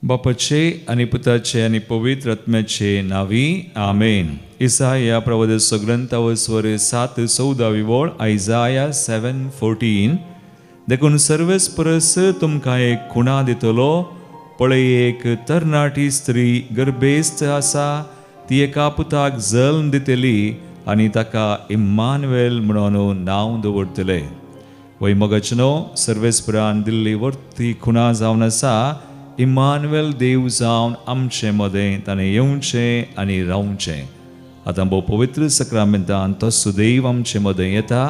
बापाचे आनी पुताचे आनी पवित्र आत्म्याचे नावी आमेन. इसाया प्रवादाचो ग्रंथावस्वर 7:14 वळ, आयजाया 7:14. देखून सर्वेस परस तुमकां एक खुणा दितलो, पळय एक तरणाटी स्त्री गर्भेस्त आसा, ती एका पुताक जल्म दितली आनी ताका इम्मानुएल म्हणून नांव दवरतले. वय मोगाचेनो, सर्वेस्परान दिल्ली वर्ती खुणा जावन आसा इम्मानुएल देव जावन आमचे मदें ताणें येवचें आनी रावचें. आतां भोव पवित्र सक्रामेंतान तो सुदैव आमचे मदें येता.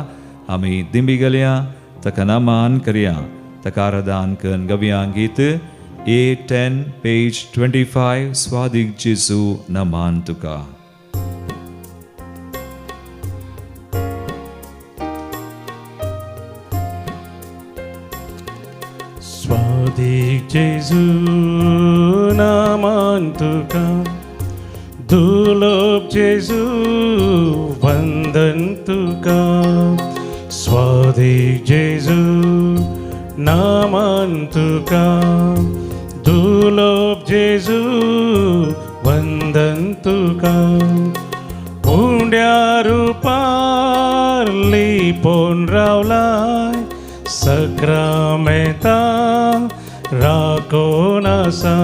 आमी दिंबी गेल्या ताका नमान करया, ताका आराधन करून गवया गीत A10 page 25. स्वादीक जेजू नमान तुका. स्वादीक जेजू नमान तुका, दुर्लभ जेजू वंदन तुका. स्वादीक जेजू नमान तुका, दुर्लभ जेजू वंदन तुका. उंड्या रुपार लिपोवन रावलाय, सक्रामेंता राखून आसा.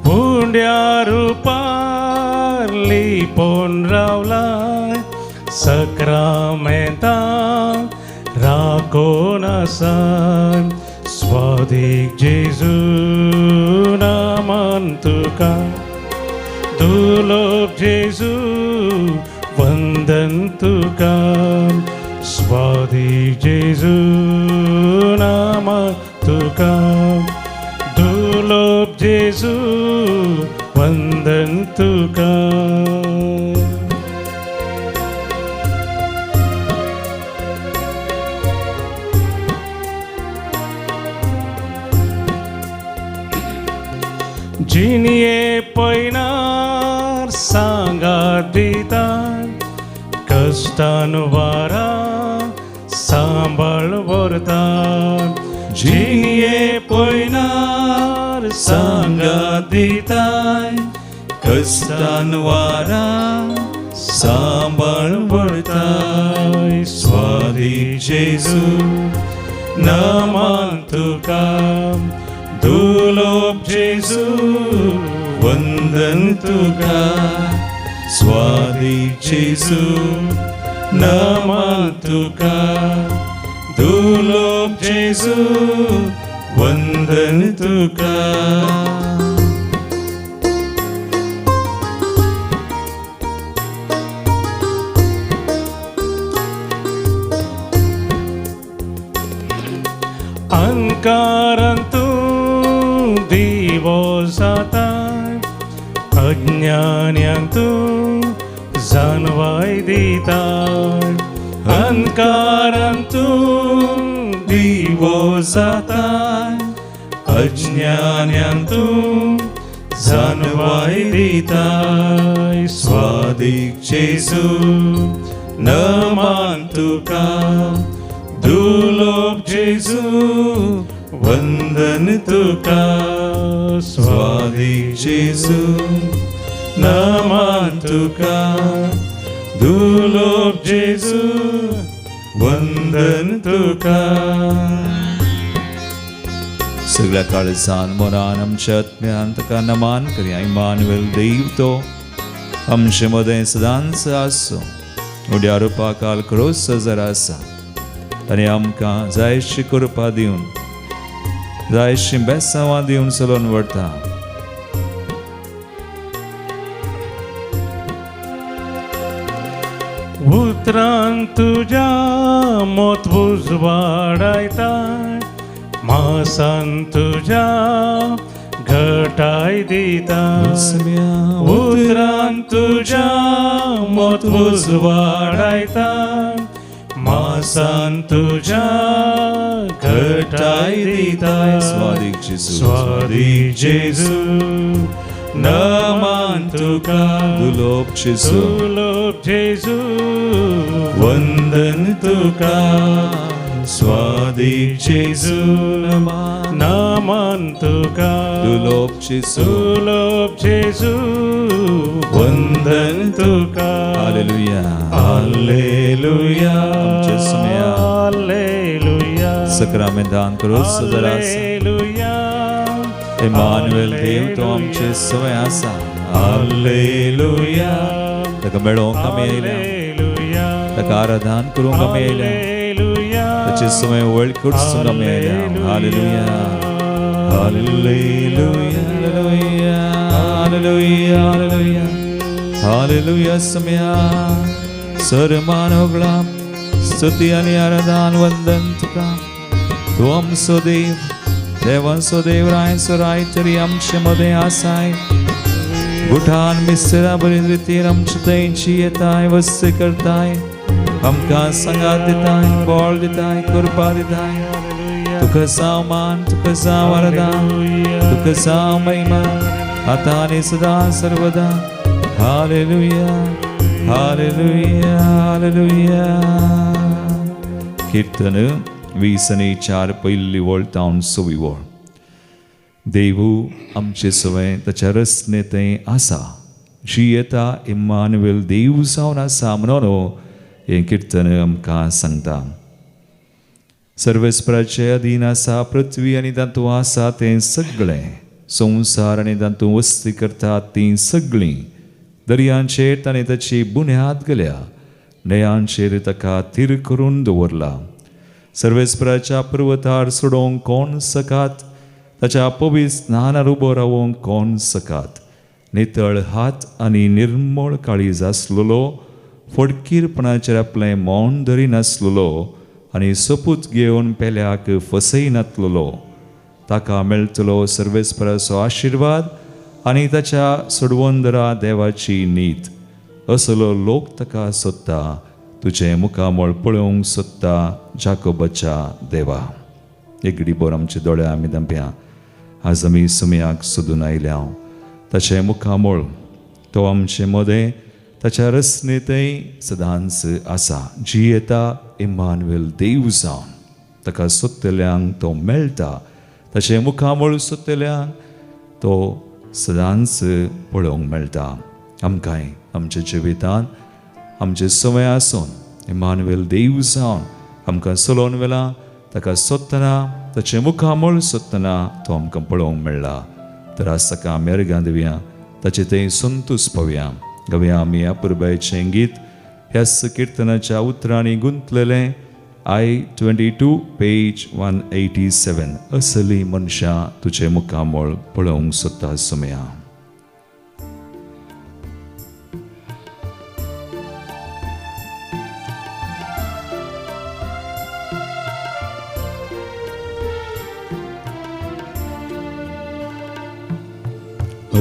उंड्या रुपार लिपोवन रावलाय, सक्रामेंता राखून आसा. स्वादीक जेजू नमान तुका, दुर्लभ जेजू वंदन तुका. स्वादीक जेजू नमान तुका, दुर्लभ जेजू वंदन तुका. जिणये पयणार सांगात दिता, कश्टान वारा सांबाळ व्हरता. जिणये पयणार सांगात दिताय, कश्टान वारा सांबाळ व्हरताय. स्वादीक जेजू नमान तुका, दुर्लभ जेजू वंदन तुका. स्वादीक जेजू नमान तुका, दुर्लभ जेजू वंदन तुका. अंकारांतू दिवो जाता, अज्ञान्यांतू जानवाय दिता. अंकारांतू दिवो जाता, अज्ञान्यांतू जानवाय दिता. स्वादीक जेजू नमान तुका, दुर्लभ जेजू वंदन तुका. स्वादीक जेजू नमान तुका, दुर्लभ जेजू वंदन तुका. सगळ्या काळजान मनान आमच्या आत्म्यान ताका नमान करया. इमानुएल देव तो आमचे मदें सदांच आसूं. उड्या रुपा काल क्रोस जर आसा आनी आमकां जायशी कृपा दिवन जायशी बेसांवां दिवन चलोवन व्हरता. उतरान तुज्या मत उजवाडायता, मासान तुज्या घटाय दिता. उतरान तुज्या मत उजवाडायता, मासान तुज्या घटाय दिता. स्वादीक जेजू, स्वादीक जेजू नमान तुका, दुर्लभ जेजू दुर्लभ जेजू वंदन तुका. स्वादीक जेजू नमन तुका दुलोब जेजू सुलोभ जेजू वंदन तुका हालेलुया हालेलुया आमचे सुमया हालेलुया सक्रामेंतान करूच सदर आसा हालेलुया इमानुएल देव तो आमचे सवय आसा हालेलुया ताका मेळोवंक आमी आयल्या हालेलुया ताका आराधन करूंक आमी आयल्या हालेलुया ताचे समय वळख करूंक आमी आयल्या hallelujah hallelujah hallelujah hallelujah hallelujah समया सर मानवगळा स्तुती आनी आराधन वंदन तुका तूं आमचो देव देवांचो देव रायचो राय तरी आमचे मदें आसाय गुठान मिसरा बरी रितीन आमचे थंयची येताय वस्त करताय आमकां सांगात दिताय बळ दिताय कृपा दिताय तुका जावं मान तुका जावं आराधन तुका जावं महिमा आतां आनी सदां सर्वदा हालेलुया हालेलुया हालेलुया. किर्तन 20 आनी 4 पयली वळ तावन सवी वळ. देवू आमचे सवय ताच्या रचने थंय आसा जियेता इम्मानुएल देव जावन आसा म्हणून हें किर्तन आमकां सांगता. सर्वेस्पराचे अधीन आसा पृथ्वी आनी तातूंत आसा तें सगळें संवसार आनी तातूंत वस्ती करतात तीं सगळीं. दर्यांचेर ताणें ताची बुन्याद घाल्या न्हंयांचेर ताका थीर करून दवरला. सर्वेस्पराच्या पर्वतार सोडोवंक कोण सकात ताच्या पवित्र स्नानार उबो रावोवंक कोण सकात. नितळ हात आनी निर्मळ काळीज आसलेलो फडकीरपणाचेर आपलें मौन धरिनासलेलो आनी सोपूत घेवन पेल्याक फसयनातलेलो ताका मेळटलो सर्वेस्पराचो आशिर्वाद आनी ताच्या सोडवंदरा देवाची नीत. असलो लोक ताका सोदता तुजें मुखामळ पळोवंक सोदता जाकोबाच्या देवा. एक घडी आमचे दोळे आमी धांपया. आज आमी सुमयाक सोदून आयल्या ताचें मुखामळ तो आमचे मदें ताच्या रचनेंतय सदांच आसा जियेता इमानुएल देव जावन ताका सोदतल्यांक तो मेळटा ताचें मुखामळ सोदतल्यांक तो सदांच पळोवंक मेळटा. आमकांय आमच्या जिवितांत आमचे सवय आसून इमानुएल देव जावन आमकां चलोवन व्हेला ताका सोदतना ताचें मुखामळ सोदतना तो आमकां पळोवंक मेळ्ळा. तर आज ताका आमी अर्घां दिवया ताचे थंय संतोश पावया. गावया आमी ह्या पुरबायचें गीत ह्याच किर्तनाच्या उतरांनी गुंतलेलें I 22 page 187. असली मनशां तुजें मुखामळ पळोवंक सोदता सुमया.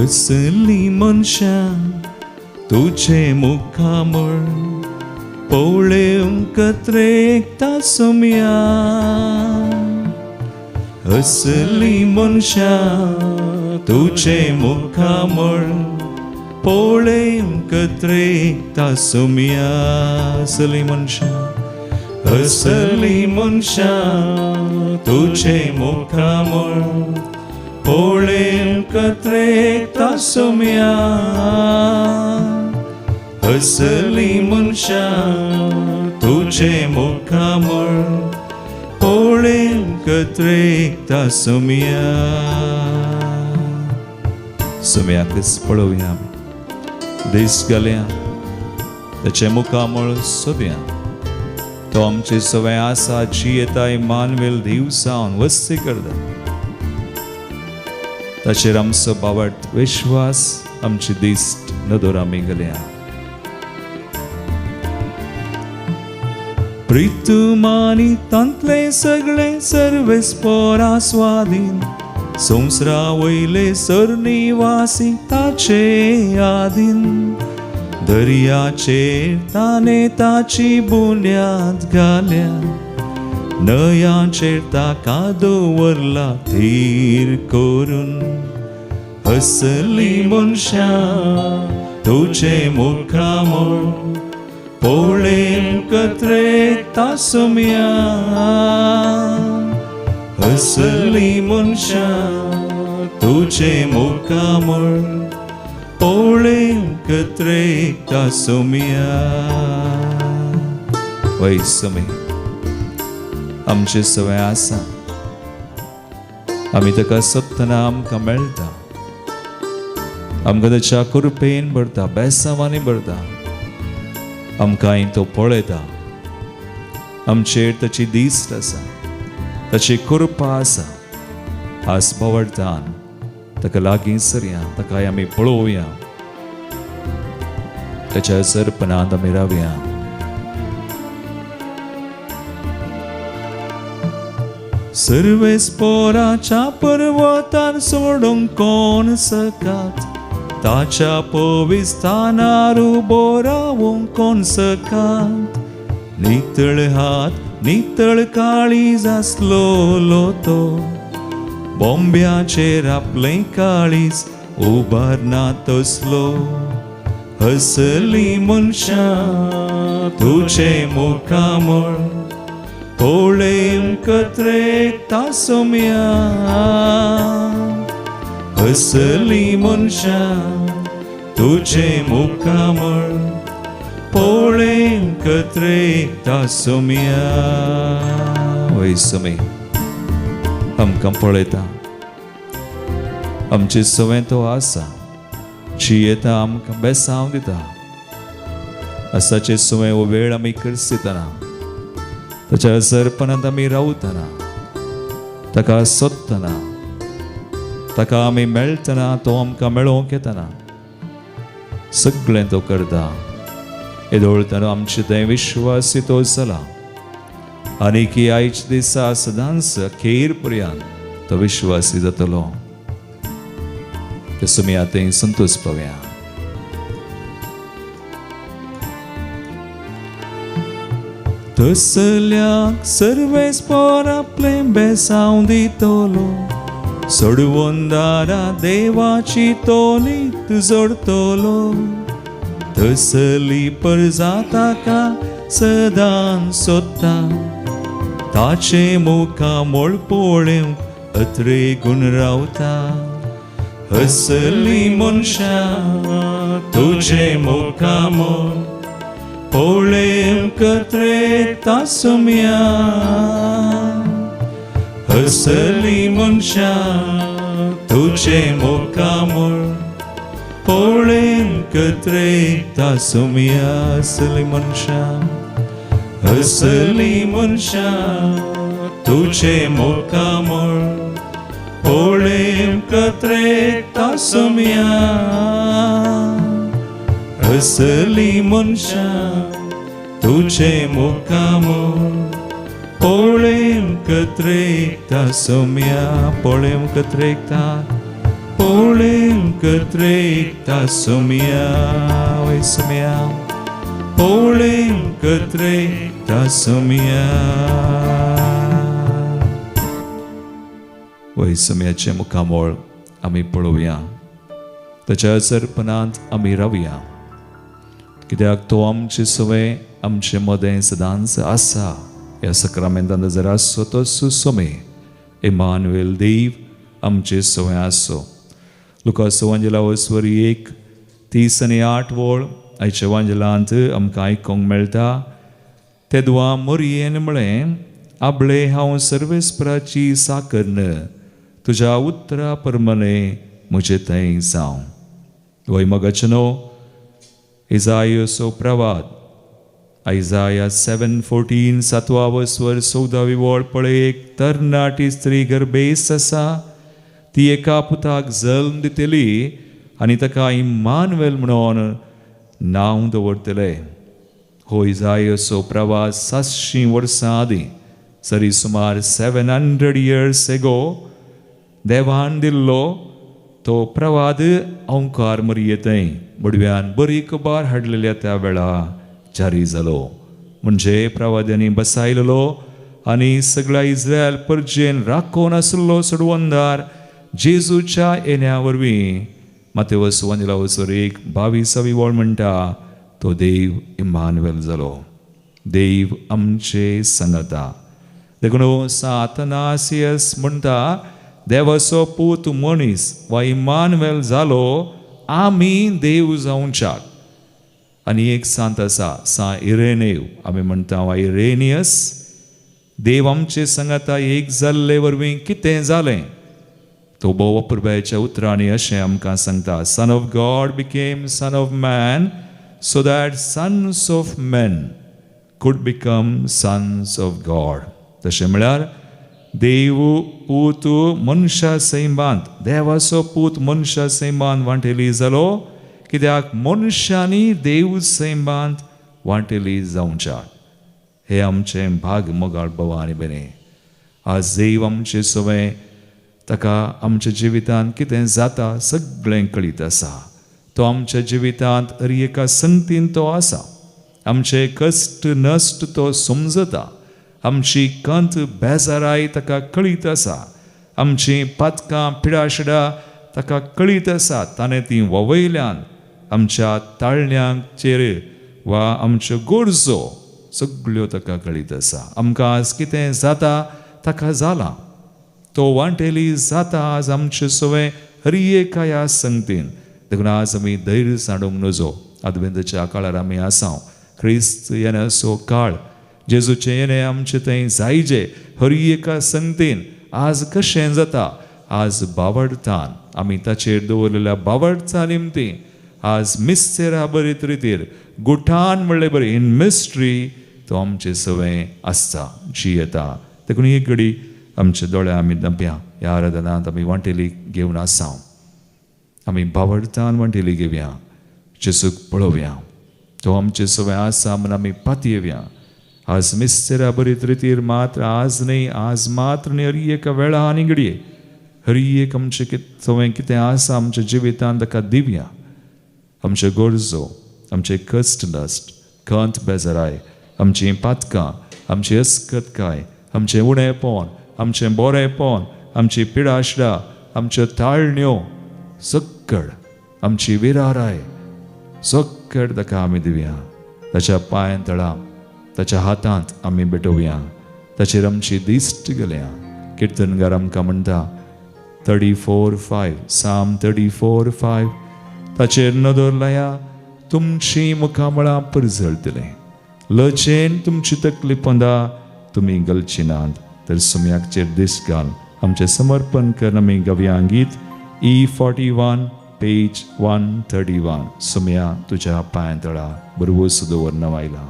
असली मनशां तुजें मुखामळ पळोवंक त्रेकता सुमया. असली मनशां तुजें मुखामळ पळोवंक त्रेकता सुमया. असली मनशां असली मनशां तुजें मुखामळ पळोवंक त्रेकता सुमया. असली मनशां तुजें मुखामळ पळोवंक त्रेकता सुमया. सुमयाकच पळोवया दीस घालया ताचें मुखामळ सोदया. तो आमचे सवय आसा जियेता इमानुएल देव जावन वस्ती करता ताचेर आमचो बावट विश्वास आमची दिश्ट नदर आमी घालया. प्रितुमानी तांतले सगळे सर्वेस्परा स्वाधीन संवसारा वयले सरनिवासी ताचे आधीन. दर्याचेर ताणें ताची बुन्याद घाल्या न्हंयांचेर ताका दवरला थीर करून. असली मनशां तुजें मुखामळ पळेवंक त्रेकता सोम्या. हसली मनशां तुजें मुखामळ पळेवंक त्रेकता सोम्या. वय सोमे आमचे सवय आसा, आमी ताका सोदतना आमकां मेळटा, आमकां ताच्या कृपेन भरता, बेसांवांनी भरता, आमकांय तो पळयता, आमचेर ताची दिश्ट आसा, ताची कृपा आसा. आज भावार्थान ताका लागीं सरया, ताकाय आमी पळोवया, ताच्या सरपणांत आमी रावया. सर्वेस्पोराच्या पर्वतार सोडूंक कोण सकात, ताच्या पविस्थानार उबो रावूंक कोण सकात. नितळ हात नितळ काळीज आसलोलो तो, बोंब्याचेर आपलें काळीज उबारना तसलो. हसली मनशां तुजें मुखामळ पळेवंक त्रेकता सोम्या. हसली मनशां तुजें मुखामळ पळेवंक त्रेकता सोम्या. वय सोमे आमकां पळयता, आमचे सवंय तो आसा, जियेता, आमकां बेसांव दिता. आसाचे सवंय हो वेळ आमी करसितना, ताच्या सरपणांत आमी रावतना, ताका सोदतना, ताका आमी मेळटना, तो आमकां मेळोवंक येतना सगळें तो करता. येदोळतना आमचे थंय विश्वासी तो जाला आनी की आयच्या दिसा सदांच अखेर पर्यंत तो विश्वासी जातलो. तसो आमी आतां संतोश पावया. तसल्याक सर्वेस्पोर आपलें बेसांव दितलो, सोडवंदारा देवाची तो नीत जोडतलो. तसली परजा ताका सदां सोदता, ताचें मुखामळ पळेवंक अत्रे गुण रावता. हसली मनशां तुजें मुखामळ पळेवंक त्रेकता सोम्या. हसली मनशां तुजें मुखामळ पळेवंक त्रेकता सोम्या. हसली मनशां, हसली मनशां तुजें मुखामळ पळेवंक त्रेकता सोम्या. हसली मनशां तुजें मुखामळ पळेवंक त्रेकता सोम्या. पळेवंक त्रेकता, पळेवंक त्रेकता सोम्या. वय सोम्या पळेवंक त्रेकता सोम्या. वय सोम्याचें मुखामळ आमी पळोवया, ताच्या सरपणांत आमी रावया, कित्याक तो आमचे सवय आमचे मदें सदांच आसा. ह्या सक्रामेंतांत जर आसचो तो सुसोमे इमानुएल देव आमचे सवय आसो. लुकास वांजेला वसवरी 1:30 आणि 8 वळ आयच्या वांजेलांत आमकां आयकूंक मेळटा. तेदवा मोरयेन म्हळें, आबळे हांव सर्वेस्पराची साकर, तुज्या उतरा प्रमाणे म्हजे थंय जावं. वय मोगाचें न्हू इजायसो प्रवाद आयजाया 7:14 सातवा वस्वर 14वी वळ पळय, एक तरणाटी स्त्री गर्भेस्त आसा, ती एका पुताक जल्म दितली आनी ताका इमानुएल म्हणून नांव दवरतले. हो इजायसो प्रवास 700 वर्सां आदीं, सरी सुमार 700 इयर्स एगो देवान दिल्लो तो प्रवाद अंकार मरयेतय बडव्यान बरी खबर हाडलेल्या त्या वेळा जारी जालो. म्हणजे प्रवाद्यांनी बसायलेलो आनी सगळ्या इस्रायल परजेन राखोवन आसलो सोडवंदार जेजूच्या येण्या वरवीं. मातेवस वंजला वसर 1:22 वळ म्हणटा, तो देव इमानुएल जालो, देव आमचे सांगता. देखून आथनासियस म्हणटा देवाचो पूत मनीस वा इमानुएल जालो आमी देव जावच्याक. आनी एक सांत आसा सा इरेनेव, आमी म्हणटा वा इरेनियस, देव आमचे सांगाता एक जाल्ले वरवीं कितें जालें तो भोव अपुरबायेच्या उतरांनी अशें आमकां सांगता, son of God became son of man so that sons of men could become sons of God. तशें म्हळ्यार देव पूत मनशा सैमांत, देवाचो पूत मनशा सैमांत वांटेली जालो कित्याक मनशांनी देव सैमांत वांटेली जावच्याक. हे आमचें भाग मोगाळ भाव आनी भयणी. आज देव आमचे सवंय ताका आमच्या जिवितांत कितें जाता सगळें कळीत आसा. तो आमच्या जिवितांत हर एका संगतीन तो आसा. आमचे कश्ट नश्ट तो समजता, आमची कंत बेजाराय ताका कळीत आसा, आमची पातकां पिडाशिडा ताका कळीत आसा. ताणें ती ववयल्यान आमच्या ताळण्यांचेर वा आमच्यो गरजो सगळ्यो ताका कळीत आसा. आमकां आज कितें जाता ताका जालां, तो वांटेली जाता आज आमचे सवंय हर एका ह्या संगतीन. देखून आज आमी धैर्य सांडूंक नजो. आदवेंताच्या काळार आमी आसाव, क्रिस्त येण्याचो काळ, जेजूचें येणें आमचें थंय जायजे हर एका संगतीन. आज कशें जाता, आज बावडतान आमी ताचेर दवरलेल्या बावडता निमती आज मिस्तेरा बरीत रितीर गुठान म्हणले बरी इन मिस्ट्री तो आमचे सवंय आसता जियेता. देखून एक घडी आमचे दोळे आमी दंपया. ह्या आराधनांत आमी वांटेली घेवन आसाव, आमी बावडतान वांटेली घेवया, जेजूक पळोवया, तो आमचे सवंय आसा म्हूण आमी पातयेवया. आज मिस्तेरा बरीत रितीर मात्र आज न्हय, आज मात्र न्हय, हर एका वेळा आनी घडये हर एक आमचें सवंय कितें आसा आमच्या जिवितांत ताका दिवया. आमच्यो गरजो, आमचे कश्ट नश्ट, खंत बेजाराय, आमचीं पातकां, आमची अस्कतकाय, आमचें उणेपण, आमचें बोरेपण, आमची पिडाशिडा, आमच्यो ताळण्यो सक्कड, आमची विराराय सक्कड ताका आमी दिवया. ताच्या पांयां तळा ताच्या हातांत आमी भेटोवया, ताचेर आमची दिश्ट गेल्या. किर्तनगार आमकां म्हणटा 34:5, साम 34:5, ताचेर नदर लाया, तुमची मुखामळां परजळटलें, लजेन तुमची तकली पोंदा तुमी गलची नात. तर सुम्याकचेर दिश्ट घाल. आमचें समर्पण कर आमी गवया गीत E41 page 131. सुम्या तुज्या पांयां तळा बरवस दवरना आयला.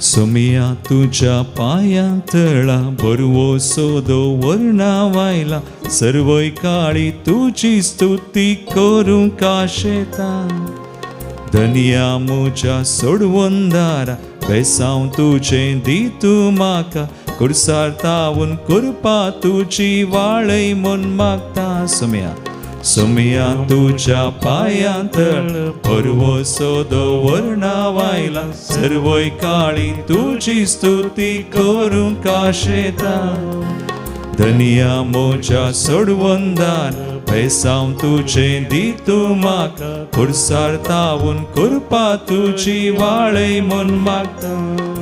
सोमिया तुझ्या पांयां तळा बरवसो दवरना वायला, सर्वय काळी तुजी स्तुती करूंक आशेता. धनया म्हज्या सोडवंदारा बेसांव तुजें दी तूं म्हाका, कुर्सार तावून करपा तुजी वाळय म्हूण मागता. सोमिया सोमिया तुझ्या पांयां तळ बरवसो दवरना वायला, सर्वय काळी तुजी स्तुती करूंक आशेता. धनया म्हज्या सोडवंदार बेसांव तुजें दी तूं म्हाका, कुर्सार तावून करपा तुजी वाळय म्हूण मागता.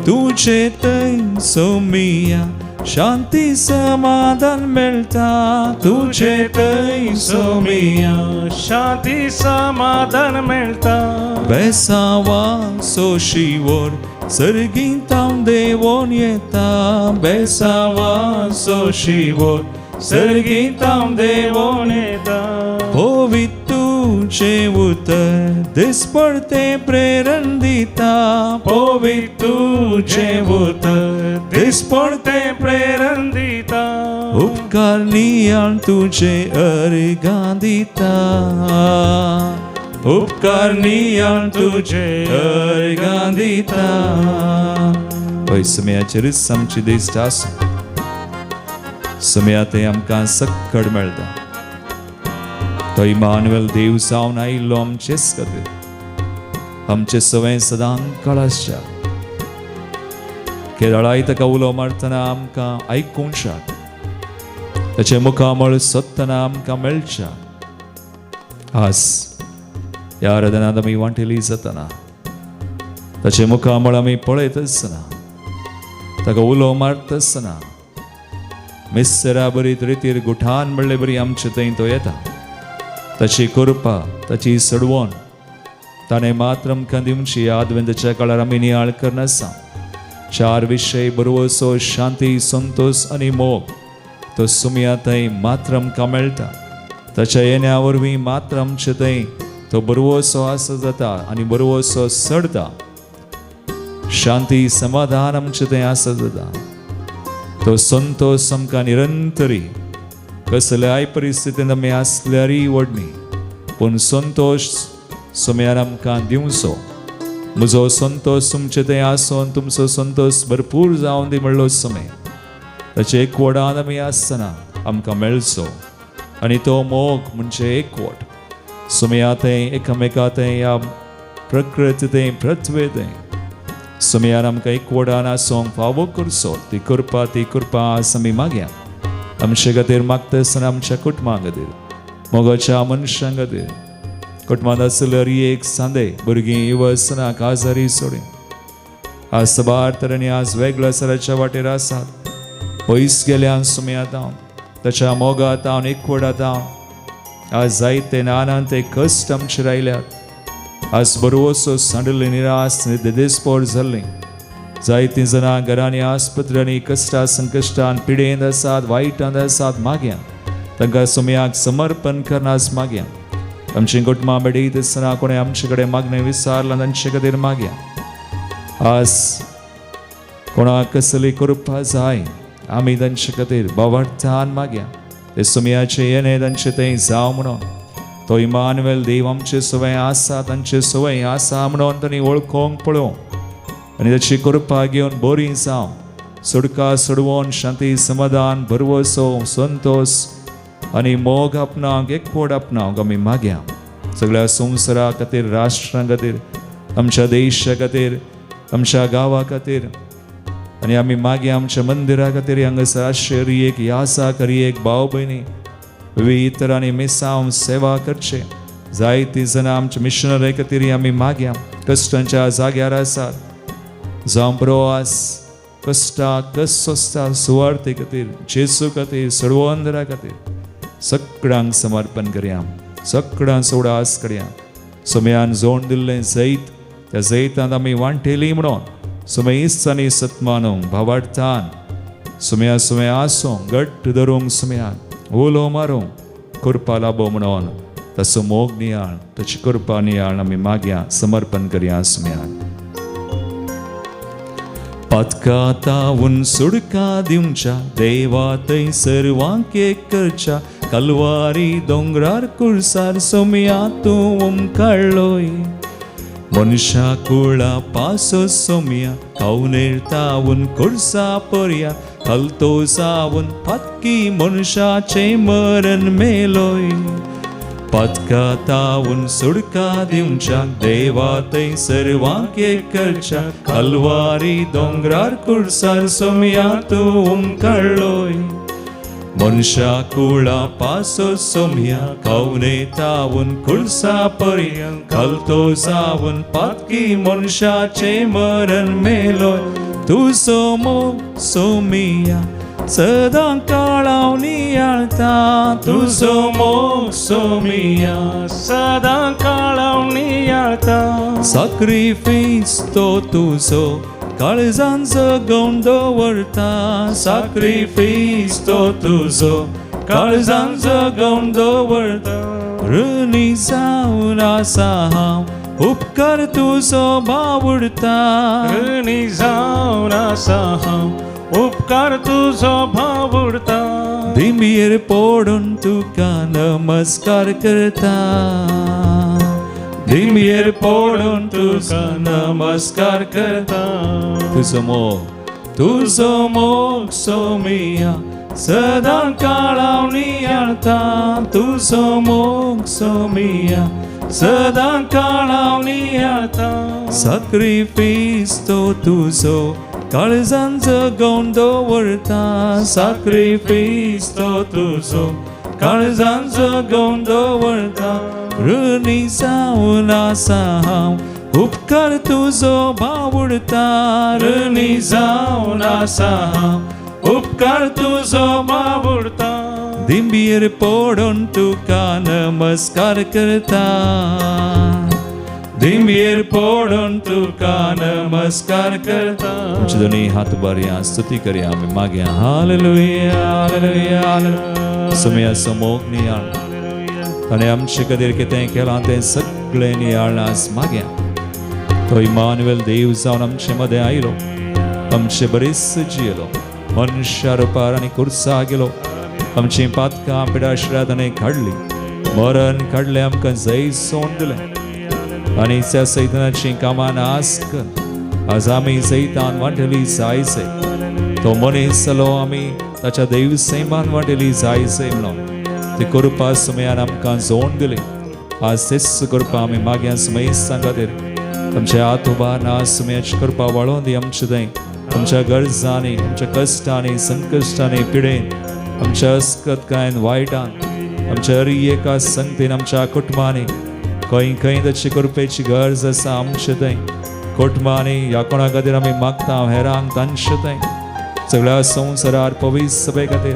तुजे थंय सोमिया शांती समाधान मेळटा, तुजे थंय सोमिया शांती समाधान मेळटा. बेसावा सोशिवोर सर्गींतावन देवोन येता, बेसावा सोशिवोर सर्गींतावन देवोन येता. पवित्र तुजें उतर दिसपडतें प्रेरण दिता, पवित्र तुजें उतर दिसपडतें प्रेरण दिता. उपकार नियाळ तुजें अर्गां दिता, उपकार नियाळ तुजें अर्गां दिता. हय सुम्याचेरच आमची दिश्ट आसूं. सुम्या तें आमकां सक्कड मेळटा. तो इमानुएल देव जावन आयिल्लो आमचेच खातीर, आमचे सवंय सदां काळ आसच्या. केरळाय ताका उलो मारतना आमकां आयकूंक ताचें मुखामळ सोदतना आमकां मेळच्या. आस ह्या आराधनांत आमी वांटेली जातना ताचें मुखामळ आमी पळयत आसतना, ताका उलो मारत आसतना मिस्सरा बरी रितीर गुठान म्हणले बरी आमचे थंय तो येता. ताची कृपा, ताची सडवण ताणें मात्र आमकां दिवची. आदवेंताच्या काळार आमी नियाळ करनासा चार विशय बरवसो, शांती, संतोष आनी मोग तो सुमया थंय मात्र आमकां मेळटा. ताच्या येण्या वरवीं मात्र आमचे थंय तो बरवसो आसा जाता आनी बरवसो चडता. शांती समाधान आमचे थंय आसा जाता. तो संतोष आमकां निरंतरी कसल्याय परिस्थितींत आमी आसल्यारय व्हडनी, पूण संतोष सुमयान आमकां दिवचो. म्हजो संतोष तुमचे थंय आसून तुमचो संतोष भरपूर जावन दी म्हणलो समय ताचे एकवटान आमी आसतना आमकां मेळचो. आनी तो मोग म्हणजे एकवट सुमया थंय एकामेका थंय ह्या प्रकृती थंय पृथ्वे थंय सुमयान आमकां एकवटान आसूंक फावो करचो. ती कृपा, ती कृपा आस आमी मागया. आमचे खातीर मागता आसतना आमच्या कुटुंबा खातीर, मोगाच्या मनशां खातीर, कुटुंबांत आसल्यार एक सांदे भुरगीं इवसना काजारी सोडी आज साबार तरांनी आज वेगळ्या सराच्या वाटेर आसात, पयस गेल्यान सुमयात हांव ताच्या मोगात हांव एकवटात हांव. आज जायते नाना ते कश्ट आमचेर आयल्यात. आज बरोसो सांडले, निराश देदेस्पोर जाल्ले जायतीं जाणां घरांनी, आस्पत्र्यांनी कश्टा संकश्टान पिडेंत आसात, वायटांत आसात. मागया तांकां सुमयाक समर्पण करनास मागया. आमची कुटुंबां बेडयत आसतना कोणें आमचे कडेन मागणें विचारलां तांचे खातीर मागया. आज कोणाक कसली कृपा जाय आमी तांचे खातीर बाबार्थान मागया. ते सुमयाचे येणे तांचे थंय जावं म्हणून, तो इमानुएल देव आमचे सवय आसा, तांचे सवय आसा म्हणून तांणी वळखोंक पळोवंक आनी ताची कृपा घेवन बरी जावं, सुडका सोडवून शांती समाधान भरवसो संतोष आनी मोग आपणाक, एकवट आपणाक आमी मागया. सगळ्या संवसारा खातीर, राष्ट्रां खातीर, आमच्या देशा खातीर, आमच्या गांवा खातीर आनी आमी मागीर आमच्या मंदिरा खातीर. हांगासर आश्चर्य एक यासा करी एक भाव भयणी विविध तरांनी मिसांव सेवा करचे जायतीं जाणां आमच्या मिशनरी खातीर आमी मागया. कश्टांच्या जाग्यार आसात, जावं प्रवास कश्टा कस सोंसता, सुवार्थे खातीर, जेजू खातीर, सर्वंदरा खातीर सगळ्यांक समर्पण करया. सगळ्यांक उडास करया. समयान जोड दिल्लें जैत, त्या जैतांत आमी वांटेली म्हणून सुमेस्त आनी सत्मानूंक भावार्थान सुमया सुमया आसूंक घट्ट धरूंक सुमयान उलो मारूंक कृपा लाबो म्हणून ताचो मोग नियाळ, ताची कृपा नियाळ आमी मागया, समर्पण करया सुमयान. पातकातावून सुडका दिवच्या देवा थंय सर्वांक एक करच्या कलवारी दोंगरार कुळसार सोमया तूं उमकाडलोय. मनशा कुळा पासो सोमया कावनेर तावून कुर्सा पर्या कलतो जावन पातकी मनशाचें मरण मेलोय. पातकातावून सुडका दिवच्या देवा थंय सर्वांक एक करच्या कलवारी दोंगरार कुर्सार सोमया तूं उमकाडलोय. मनशा कुळा पासो सोमया कवने तावून कुर्सा पर्या कलतो जावन पातकी मनशाचें मरण मेलोय. तुजो मोग सोमिया सदां काळाव नियाळता, तुजो मोग सोमिया सदां काळाव नियाळता. साक्रिफीस तो तुजो काळजान जगोवन दवरता, साक्रिफीस तो तुजो काळजान जगोवन दवरता. ऋणी जावन आसा हांव उपकार तुजो बावुडता, ऋणी जावन आसा हांव उपकार तुजो भावुडता. दिंबयेर पडून तुका नमस्कार करता, दिंबयेर पडून तुका नमस्कार करता. तुजो मोग, तुजो मोग सोमिया सदां काळाव नियाळता, तुजो मोग सोमिया सदां काळाव नियाळता. साक्रिफीस तो तुजो काळजान जगोवन दवरता. साक्रिफीस तो तुजो काळजान जगोवन दवरता. ऋणी जावन आसा हांव, उपकार तुजो बावुडता. ऋणी जावन आसा हांव, उपकार तुजो बावुडता. दिंबीर पडून तुका नमस्कार करता. दिंबीर पडून तुका नमस्कार करता. आमचे दोनी हात उबारया, स्तुती करया, आमी मागया. Hallelujah, hallelujah, hallelujah. सुमया समोग नियाळ ताणें आमचे खातीर कितें केलां तें सगळें नियाळ आज मागया. तो इमानुएल देव जावन आमचे मदें आयलो, आमचे बरेच जियेलो, मनशा रुपार आनी कुर्सा गेलो. आमचीं पातकां पिडाश्रा ताणें काडली, मरण काडलें, आमकां जैत सोडून दिलें आनी त्या सैतानाचीं कामां नाश कर आज आमी सैतान वांटेली जायसे. तो मनीस जालो, आमी ताच्या देव सैमान वांटेली जायसे म्हणून ती कृपा सुमयान आमकां जोड दिली. आज तेच कृपा आमी मागया सुमय खातीर. आमच्या हात उबार ना सुमयाची कृपा वाळोवन दी आमचे थंय, आमच्या गरजांनी, आमच्या कश्टांनी, संकश्टांनी, पिडेन, आमच्या अस्कतकायन, वायटान, आमच्या हर एका संगतीन, आमच्या कुटुंबांनी खंय खंय ताची कृपेची गरज आसा आमचे थंय कुटुंबांनी. ह्या कोणा खातीर आमी मागता, हेरांक तांचे थंय, सगळ्या संवसारार पवित्र सभे खातीर,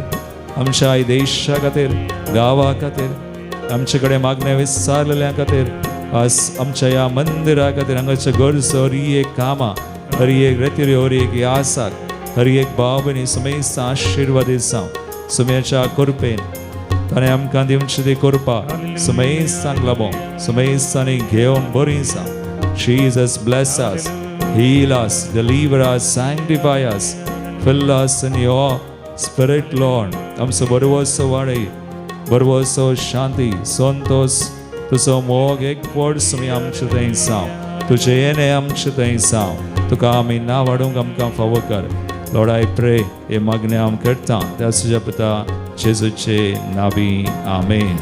आमच्या देशा खातीर, गांवा खातीर, आमचे कडेन मागणें विचारलेल्या खातीर, आज आमच्या ह्या मंदिरा खातीर, हांगाच्या गरजो, हर एक कामां, हर एक रेतिऱ्यो, हर एक यासाक, हर एक भाव भयणी सुमेस्त आशिर्वादीत जावं सुमयाच्या कृपेन. ताणें आमकां दिवची ती कृपा सुमेस्तांक लाबो, सुमेस्तांनी घेवन बरी जावं. Jesus bless us, heal us, deliver us, sanctify us, fill us in your spirit, Lord. आमचो बरवसो वाडय, बरवसो, शांती, संतोष, तुजो मोग एक पड सुमी आमचे थंय जावं. तुजें येणें आमचे थंय जावं. तुका आमी ना वाडूंक आमकां फावो कर. लॉर्ड, I pray, हे मागणें हांव करता त्या तुज्या पुता जेजूचे नावी, आमेन.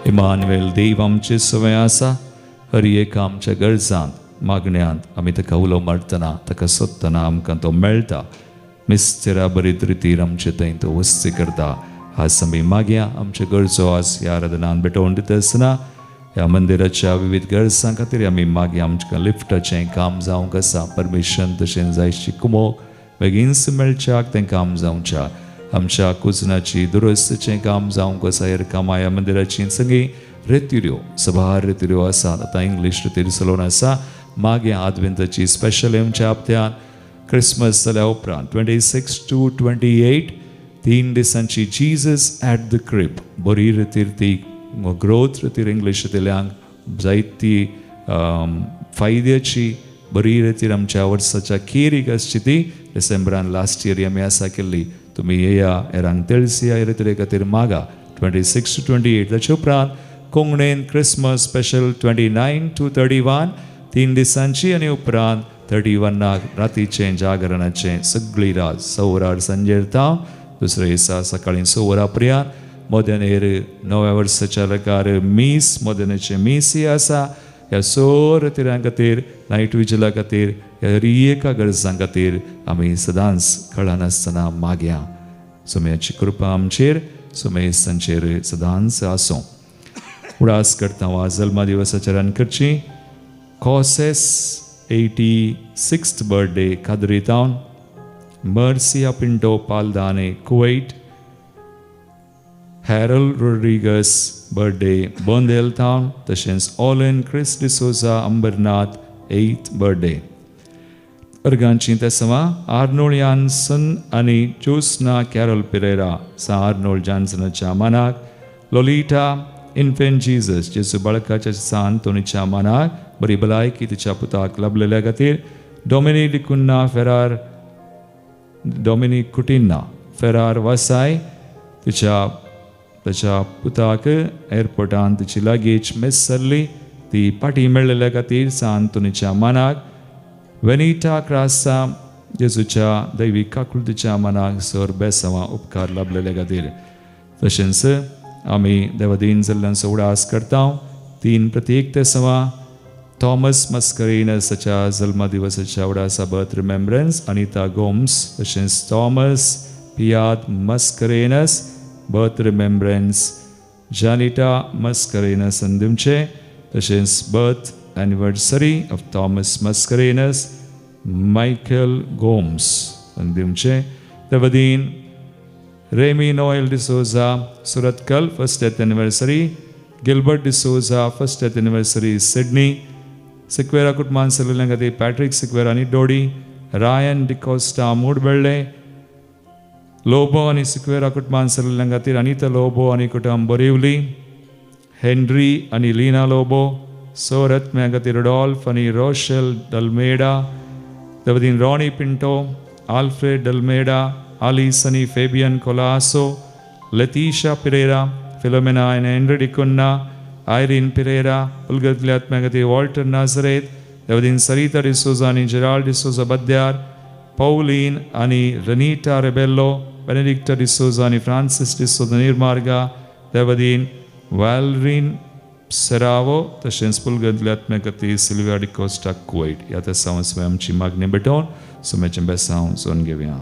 इमानुएल देव आमचे सवय आसा. हर एक आमच्या गरजांत, मागण्यांत आमी ताका उलो मारतना, ताका सोदतना आमकां तो मेळटा. मिस्तेरा बरीत रितीर आमचे थंय तो वस्ती करता. आज आमी मागया, आमचे गरजो आज ह्या आराधनान भेटवण दिता आसतना ह्या मंदिराच्या विविध गरजां खातीर आमी मागया. आमकां लिफ्टाचें काम जावंक आसा, परमिशन तशें जायची कुमोक बेगीनच मेळच्याक तें काम जावच्या. आमच्या कुजनाची दुरुस्तीचें काम जावंक आसा. हेर कामां ह्या मंदिराची सगळीं रेतिऱ्यो, सभार रेतिऱ्यो आसात. आतां इंग्लीश रेतीर चलोवन आसा. मागीर आदवेंताची स्पेशल येवच्या हप्त्यान क्रिसमस जाल्या उपरांत 26 to 28 3 दिसांची जीजस ॲट the crib बरी रितीर ती ग्रोथ रितीर इंग्लीश रितील्यांक जायती फायद्याची बरी रितीर आमच्या वर्साच्या खेरीक आसची ती डिसेंबरान लास्ट इयर आमी आसा केल्ली. तुमी येया, हेरांक तेळसिया, हे रितीरे खातीर मागा 26 to 28. ताचे उपरांत कोंकणीन Christmas special 29 to 31 3 दिसांची आनी उपरांत 31 नाक रातीचें जागरणाचें सगळी रात 6 वरां सांजेर ताव दुसऱ्या दिसा सकाळी 6 वरां पर्यंत मोदेनेर नव्या वर्साच्या लकार मीस, मोदेनेचें मीस ही आसा. ह्या सोर तिरां खातीर, नायट विजिला खातीर, ह्या हर एका गरजां खातीर आमी सदांच कळनासतना मागया. सुमयाची कृपा आमचेर, सुमेस्तांचेर सदांच आसूं. उडास करता हांव जल्मा दिवसाचरण करची. Causes 86th birthday, Kadri town. Mercia Pinto Paldane, Kuwait. Harold Rodrigues birthday, Bondel town. तशेंच ऑलन क्रिस डिसोजा, अंबरनाथ, एथ बर्थडे. अर्गांची तेसवां आर्नोळ यानसन आनी ज्योत्स्ना कॅरल पिरेरा, सा आर्नोळ जॉन्सनाच्या मानाक. लोलिटा इन्फेंट जीजस, जेजू बाळकाच्या सा अंतोनीच्या मानाक, बरी भलायकी तिच्या पुताक लाभलेल्या खातीर. डॉमिनीक डिकुन्ना फेरार, डॉमिनीक कुटिन्ना फेरार, वासाय, तिच्या ताच्या पुताक एअरपोर्टान तिची लगेज मिस जाल्ली, ती पाटी मेळ्ळेल्या खातीर सा अंतोनीच्या मानाक. वेनिटा क्रासा, जेजूच्या दैवीक काकुळतीच्या मानाक, सर बेसांवां उपकार लाभलेल्या खातीर. तशेंच आमी देवादीन जाल्ल्यांचो उडास करता. तीन प्रत्येक तेसवां थॉमस मस्करेनस हाच्या जल्मदिवसाच्या उडासा बर्थ रिमेम्ब्रन्स अनिता गोम्स तशेंच Thomas Piyad Mascarenhas birth remembrance Janita Mascarenhas अंदिमचे तशेंच birth anniversary of Thomas Mascarenhas Michael Gomes अंदिमचे तवदीन Remy Noel D'Souza Surathkal first death anniversary Gilbert D'Souza first death anniversary Sydney Sequeira कुटुंबान सल्लेल्या खातीर पॅट्रीक सिक्वेरा आनी डोडी Ryan D'Costa मूडबेळ्ळे Lobo आनी सिक्वेरा कुटुंबान सल्लेल्या खातीर अनिता लोबो आनी कुटुंब Borivali Henry आनी लीना लोबो सोरत्म्या खातीर Rudolph आनी रोशेल डल्मेडा तवदीन रॉनी पिंटो आल्फ्रेड डल्मेडा आलिस आनी फेबियन कोलासो लतीशा पिरेरा फिलोमेना आनी हेनरी डिकुन्ना आयरीन पिरेरा उलगतल्या आत्म्या खातीर वॉल्टर नाजरेत देवदीन सरिता डिसोजा आनी जेराल्ड डिसोजा बद्यार पौलीन आनी रनीटा रेबेल्लो बेनेडिक्टा डिसोजा आनी फ्रांसीस डिसोजा निर्मार्गा देवदीन वॅलरीन सेरावो तशेंच पुलगतल्या आत्म्या खातीर सिल्विया डिकोस्टा कुवैट. ह्या तेसांव आमची मागणी भेटोवन सुमेचें बेसांव जोन घेवया.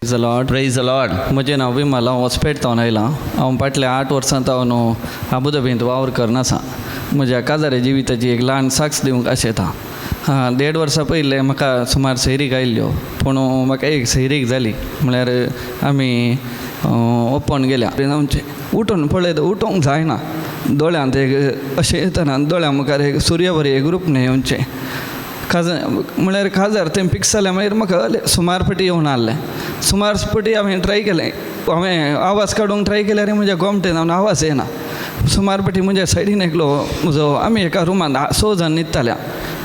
Praise the Lord. Praise the Lord. म्हजें नांव विमल, हांव हॉस्पेट थावन आयलां. हांव फाटल्या 8 वर्सां थावन अबुधाबींत वावर करून आसा. म्हज्या काजारे जिविताची एक ल्हान साक्ष दिवंक आशेता. हां, 1.5 वर्सां पयलें म्हाका सुमार सैरीक आयिल्ल्यो, पूण म्हाका एक सैरीक जाली. म्हळ्यार आमी ओपन गेल्या आमचें उठून पळयत उठोंक जायना, दोळ्यांत एक अशें येतना दोळ्यां मुखार एक सुर्या बरी एक रूपणें येवचें. काजार म्हळ्यार काजार तें फिक्स जालें. मागीर म्हाका सुमार पटी येवन आहलें. सुमार पटी हांवें ट्राय केलें, हांवें आवाज काडूंक ट्राय केल्यार म्हज्या गोमटेन हांव आवाज येना. सुमार पटी म्हज्या सायडीन एकलो म्हजो, आमी एका रुमान 6 जाण न्हिदताल्या.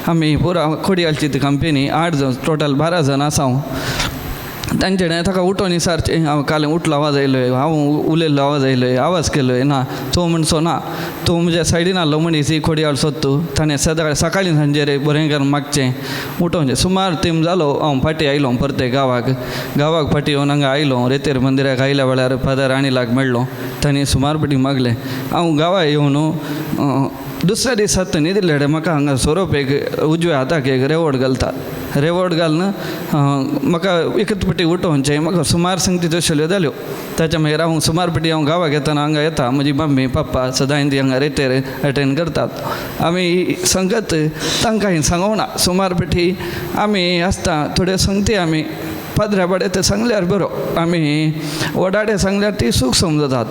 आमी पुरा खोडयालची ती कंपनी 8 जाण, टोटल 12 जाण आसा हांव. तांचे कडेन ताका उठोवन विचारचें, हांव काल उठलो आवाज आयलो, हांव उलयल्लो आवाज आयलो, आवाज केलो ना तो म्हणचो ना. तो म्हज्या सायडीन आहलो मनीस ही खोडयाळ सोदतो. ताणें सदां सकाळीं सांजेर बरें करून मागचें उठोवचें. सुमार तेम जालो हांव फाटीं आयलो परते गांवाक. गांवाक फाटीं येवन हांगा आयलो रेतेर मंदिराक आयल्या वेळार फादर अनिलाक मेळ्ळो. ताणें सुमार फाटीं मागलें. हांव गांवा येवन दुसऱ्या दिसा न्हिदिल्ले कडेन म्हाका हांगा सोरोप एक उजव्या हाताक एक रेवड घालता. रेवड घालून म्हाका एकच पटी उठोवचें. म्हाका सुमार संगती तशल्यो जाल्यो. ताच्या मागीर हांव सुमार पटी हांव गांवाक येतना हांगा येता. म्हजी मम्मी पप्पा सदांय ती हांगा रेतेर अटेंड करतात. आमी संगत तांकां सांगोना. सुमार पटी आमी आसता थोड्यो संगती आमी पाद्र्या बाडे ते सांगल्यार बरो, आमी वडाडे सांगल्यार ती सूख समजतात.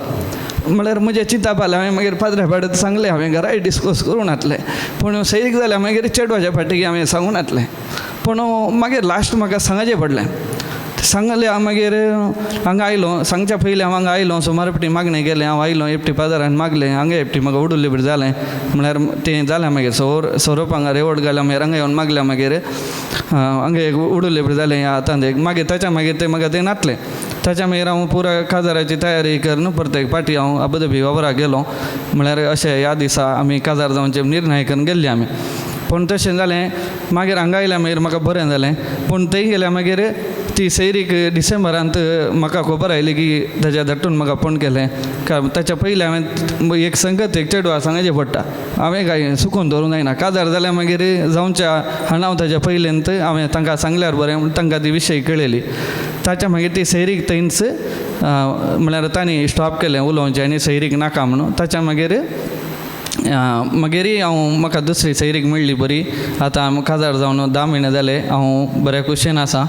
म्हळ्यार म्हजें चिंतप आलें. हांवें मागीर पाद्र्या बाडे सांगलें, हांवें घराय डिस्कस करूं नातलें. पूण सैरीक जाल्यार मागीर चेडवाच्या फाटीक हांवें सांगूं नातलें. पूण मागीर लास्ट म्हाका सांगचें पडलें. सांगलें हांव मागीर हांगा आयलो. सांगच्या पयलीं हांव हांगा आयलो, सुमार पटी मागणें गेलें. हांव आयलो एकटी पाजारान मागलें. हांगा एकटी म्हाका उडुल्ली बरी जालें. म्हळ्यार तें जालें मागीर सोरोप हांगा रेवड घाल्या मागीर हांगा येवन मागल्या मागीर हांगा एक उडुल्ली बरी जालें ह्या हातांत एक. मागीर ताच्या मागीर तें म्हाका तें नातलें. ताच्या मागीर हांव पुरा काजाराची तयारी करून परत एक पाटी हांव अबुधाबी वावराक गेलो. म्हळ्यार अशें ह्या दिसा आमी काजार जावचे निर्णय करून गेल्ले आमी. पूण तशें जालें मागीर हांगा आयल्या मागीर म्हाका बरें जालें. पूण थंय गेल्या मागीर ती सैरीक डिसेंबरांत म्हाका खबर आयली की ताच्या धाडटून म्हाका फोन केलें. ताच्या पयलीं हांवें एक संगत एक चेडवा सांगचें पडटा. हांवें कांय सुकून दवरूंक जायना. काजार जाल्यार मागीर जावच्या हांव ताच्या पयलींत हांवें तांकां सांगल्यार बरें म्हूण तांकां ती विशय कळयली. ताच्या मागीर ती सैरीक थंयच म्हळ्यार तांणी स्टॉप केलें उलोवचें आनी सैरीक नाका म्हणून. ताच्या मागीर मागीर हांव म्हाका दुसरी सैरीक मेळ्ळी बरी. आतां हांव काजार जावन 10 म्हयने जाले. हांव बऱ्या खुशेन आसा.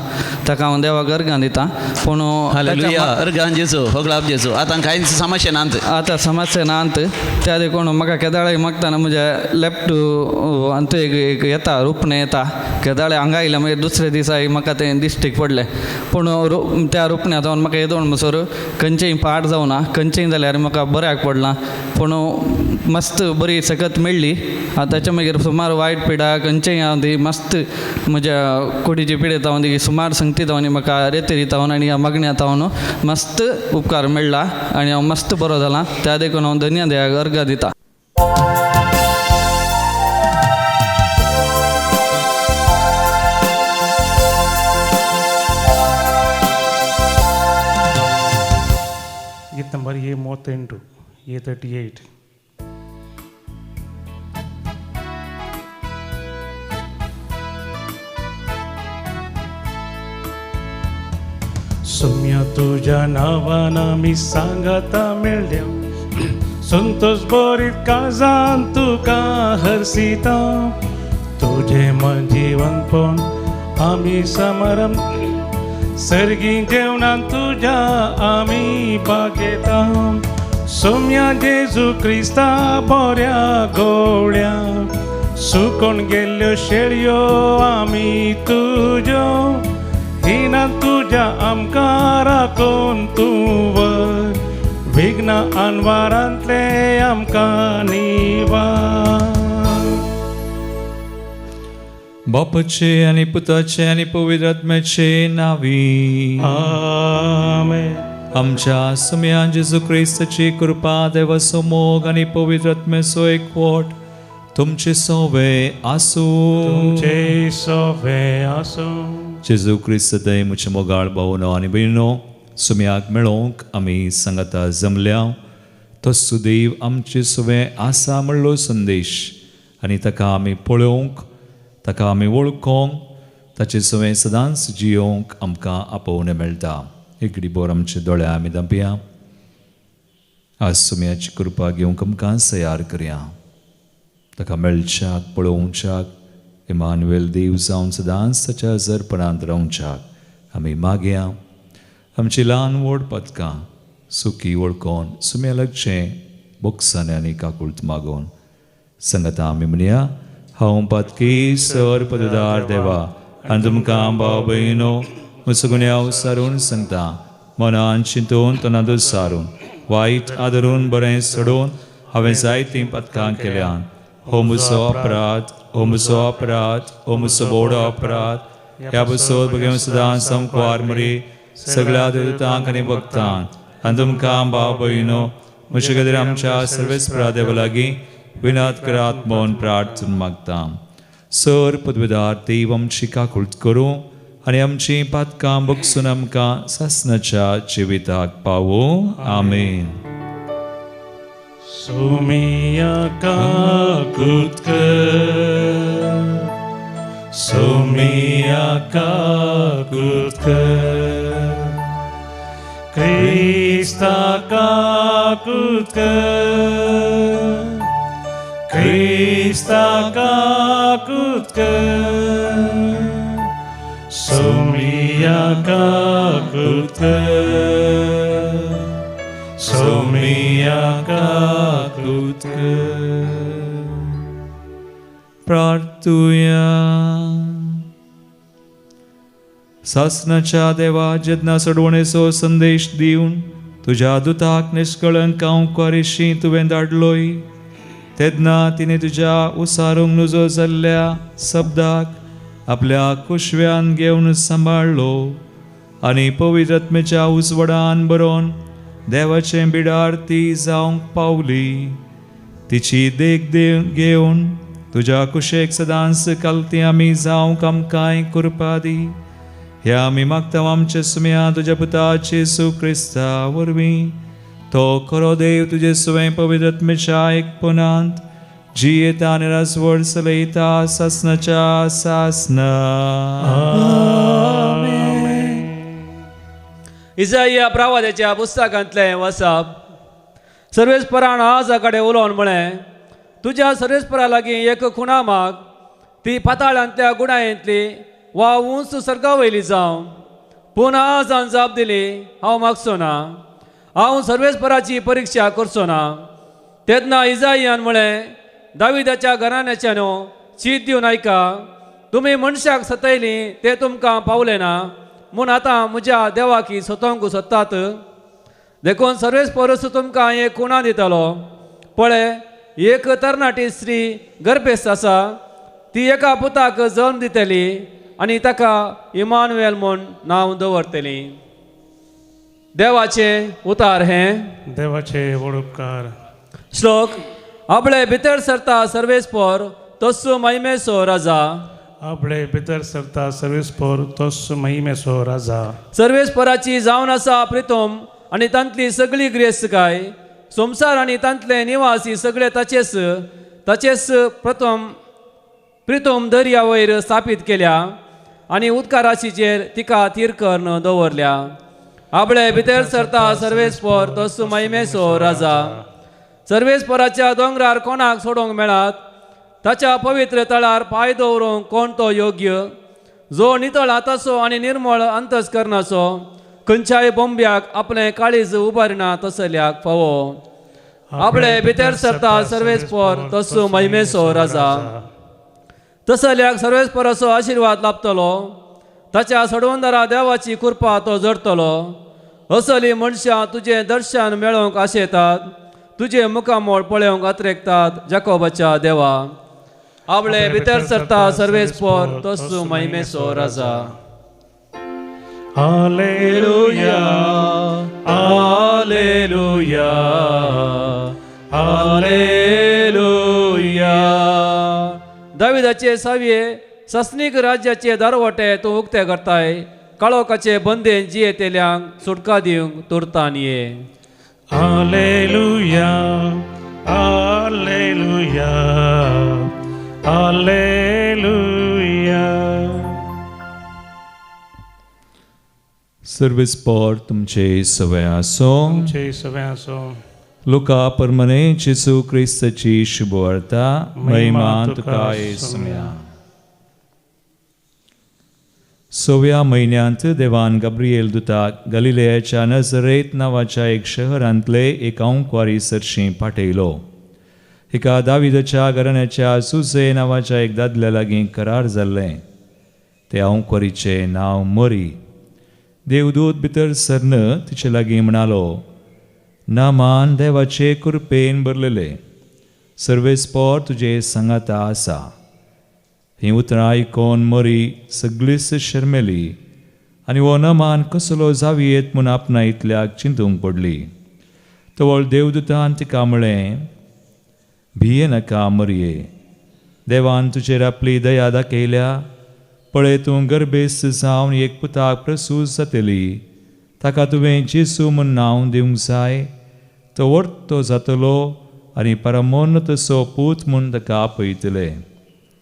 ताका हांव देवाक अर्गां दिता. पूण अर्गां जेजू, होगळाप जेजू. आतां कांयच समस्या नात. आतां समस्या नात. त्या देखून म्हाका केदाळे मागतना म्हज्या लेफ्ट आनी एक येता रुपणें येता. केदाळे हांगा आयल्या मागीर दुसऱ्या दिसा म्हाका तें दिश्टीक पडलें. पूण त्या रुपण्या जावन म्हाका येदोळ म्हणसर खंयचेय पाड जावना, खंयचेय जाल्यार म्हाका बऱ्याक पडलां. पूण मस्त बरी सकत मेळ्ळी. ताच्या मागीर सुमार वायट पिडा खंयचेय हांव ती मस्त म्हज्या कुडीची पिडेत हांव ती सुमार संगती जावन म्हाका रेतेरी जावन आनी ह्या मागण्या जावन मस्त उपकार मेळ्ळा आनी हांव मस्त बरो जाला. त्या देखून हांव धन्य देवाक अर्घ दिता. गीत नंबर ए 38, ए 38. सुम्या तुझ्या नांवान आमी सांगाता मेळ्ळ्या, संतोष बरीत काळजान तुका हरसिता. तुजें मन जिवनपण आमी समारंभ, सर्गी जेवणान तुज्या आमी बागेता. सोम्या जेजू क्रिस्ता बऱ्या गोळ्या, सुकोन गेल्ल्यो शेळयो आमी तुज्यो. हिना तुज्या आमकां राखून तूं व्हर, विघ्न अनवारांतले आमकां निवार. बापाचे आनी पुताचे आनी पवित्र आत्म्याचे नावी आमेन. आमच्या सुम्या जेजू क्रिस्ताची कृपा, देवाचो मोग आनी पवित्र आत्म्याचो एकवट तुमचे सोवे आसूं. तुमचे सोवे आसूं. जेजू क्रिस्त दय म्हजे मोगाळ भावनो आनी भयणो, सुम्याक मेळोवंक आमी सांगाता जमल्या. तो सुदैव आमचे सुवे आसा म्हणलो संदेश आनी ताका आमी पळोवंक, ताका आमी वळखोंक, ताचे सवें सदांच जियोवंक आमकां आपोवणें मेळटा. एक बोर आमचे दोळे आमी धांपया. आज सुम्याची कृपा घेवंक आमकां तयार करया. ताका मेळच्याक, पळोवच्याक, इमानुएल देव जावन सदांच ताच्या जरपणांत रावच्याक आमी मागया. आमची ल्हान व्हड पदकां सुकी वळखोन सुम्या लागचें बोक्सांनी आनी काकुळट मागोवन सांगता आमी म्हणया. हांव पातकी सर पददार देवा आनी तुमकां भाव भयणो म्हजो गुन्यांव सारून सांगता. मनान चिंतून तनादूर सारून वायट आदरून बरें सोडून हांवें जायतीं पदकां केल्यान. हो म्हजो अपराध, हो म्हजो अपराध, हो म्हजो बोडो अपराध. ह्या बसोत भगेवन सदां संकवार मरी सगळ्या देवतांक आनी भक्तांक आनी तुमकां भाव भयणो म्हजे खातीर आमच्या सर्वेस्परा देवा लागीं विनाद करात म्हूण प्रार्थना मागता. सर पदवेदार देव आमची काकुळट करूं आनी आमची पातकां बगसून आमकां सासणाच्या जिविताक पावूं. आमेन. सोमिया काकुळट कर, सोमिया काकुळट कर, क्रिस्ता काकुळट कर, क्रिस्ता काकुळट कर, सोमिया काकुळट कर, सोमिया काकुळट कर. प्रार्थुया. सासणाच्या देवा, जेन्ना सडवणेचो संदेश दिवन तुज्या दुताक निश्कळंक हांव तुवें धाडलोय, तेन्ना तिणें तुज्या उसारूंक नुजो जाल्ल्या शब्दाक आपल्या कुशव्यान घेवन सांबाळ्ळो आनी पवित्र आत्म्याच्या उजवाडान बरोवन देवाचें बिडार ती जावंक पावली. तिची देख घेवन तुज्या कुशेक सदांच कालती आमी जावंक आमकांय कृपा दी. ह्या आमी मागता आमचे सुम्या तुज्या पुता जेजू क्रिस्ता वरवीं. तो खरो देव तुजे सुवें पवित्र आत्म्याच्या एकपणांत जियेता आनी राजवट चलयता सासणाच्या सासना. इजाइया प्रवादाच्या पुस्तकांतलें वसप. सर्वेस्परान आजा कडेन उलोवन म्हळें, तुज्या सर्वेस्परा लागीं एक खुणा माग, ती पाताळांतल्या गुणायेंतली वा उंच सर्गा वयली जावं. पूण आजान जाप दिली, हांव मागचो ना, हांव सर्वेस्पराची परिक्षा करचो ना. तेन्ना इजाइयान म्हळें, दाविदाच्या घराण्याच्यानो चीत दिवन आयका, तुमी मनशाक सतयलीं तें तुमकां पावलें ना, म्हूण आतां म्हज्या देवाकी सतोवंक सोदतात. देखून सर्वेस्परस तुमकां एक खुणा दितलो. पळय, एक तरणाटी स्त्री गर्भेस्त आसा, ती एका पुताक जल्म दितली आनी ताका इमानुएल म्हूण नांव दवरतली. देवाचें उतार हें. देवाचे व्हड उपकार. श्लोक. आपले भितर सरता सर्वेस्पोर तस्सो महिमेसो राजा. आपले भितर सरता सर्वेस्पोर तोस महिमेसो राजा. सर्वेस्पोराची जावन आसा प्रितम आनी तांतली सगळी गिरेस्तकाय, संवसार आनी तांतले निवासी सगळे ताचेच ताचेच. प्रथम प्रितम दर्या वयर स्थापीत केल्या आनी उदका राशीचेर तिका थीर करून दवरल्या. आपले भितर सरता सर्वेस्पोर तस्सो महिमेसो राजा. सर्वेस्पोराच्या दोंगरार कोणाक सोडोवंक मेळात? ताच्या पवित्र तळार पांय दवरूंक कोण तो योग्य? जो नितळ हाताचो आनी निर्मळ अंतस्करणाचो, खंयच्याय बोंब्याक आपलें काळीज उबारिना तसल्याक फावो. आपले भितर सरता सर्वेस्पोर तस्सो महिमेसो राजा. तसल्याक सर्वेस्पोराचो आशिर्वाद लाभतलो, ताच्या सडवंदरा देवाची कृपा तो जडतलो. असली मनशां तुजें दर्शन मेळोवंक आशेतात, तुजें मुखामोळ पळोवंक अत्रेकतात जाकोबाच्या देवा. आपले भितर सरता सर्वेस्पोर तस्सो महिमेसो राजा. Hallelujah hallelujah hallelujah. दाविदाचे सावये सस्नीक राज्याचे दारवटे तूं उक्ते करताय, काळोखाचे बंदेन जियेतेल्यांक सुटका दिवंक तुर्तान ये. Hallelujah hallelujah hallelujah. सर्वेस्पोर तुमचे सवय आसो. तुमचे सवय आसो. लुका परमने जेजू क्रिस्ताची शुभवार्ता. महिमा तुका येसुम्या. सव्या म्हयन्यांत देवान गाब्रिएल दुताक गलिलेयाच्या नजरेत नांवाच्या एक शहरांतले एक अंकवारी सरशी पाठयलो. हिका दाविदाच्या घराण्याच्या सुसे नांवाच्या एक दादल्या लागीं करार जाल्लें. ते अंकवारीचें नांव मरी. देवदूत भितर सरन तिचे लागीं म्हणालो, नामान देवाचे कृपेन भरलेले, सर्वेस्पोर तुजे सांगाता आसा. हीं उतरां आयकोन मरी सगळीच शर्मेली आनी हो नमान कसलो जावयेत म्हूण आपणा इतल्याक चिंतूंक पडली. तवळ देवदूतान तिका म्हळें, भिये नाका मरये, देवान तुजेर आपली दया दाखयल्या. पळय, तूं गर्भेस्त जावन एक पुताक प्रसूत जातली, ताका तुवें जेजू म्हूण नांव दिवंक जाय. तो वर्तो जातलो आनी परमोन्नतसो पूत म्हूण ताका आपयतले.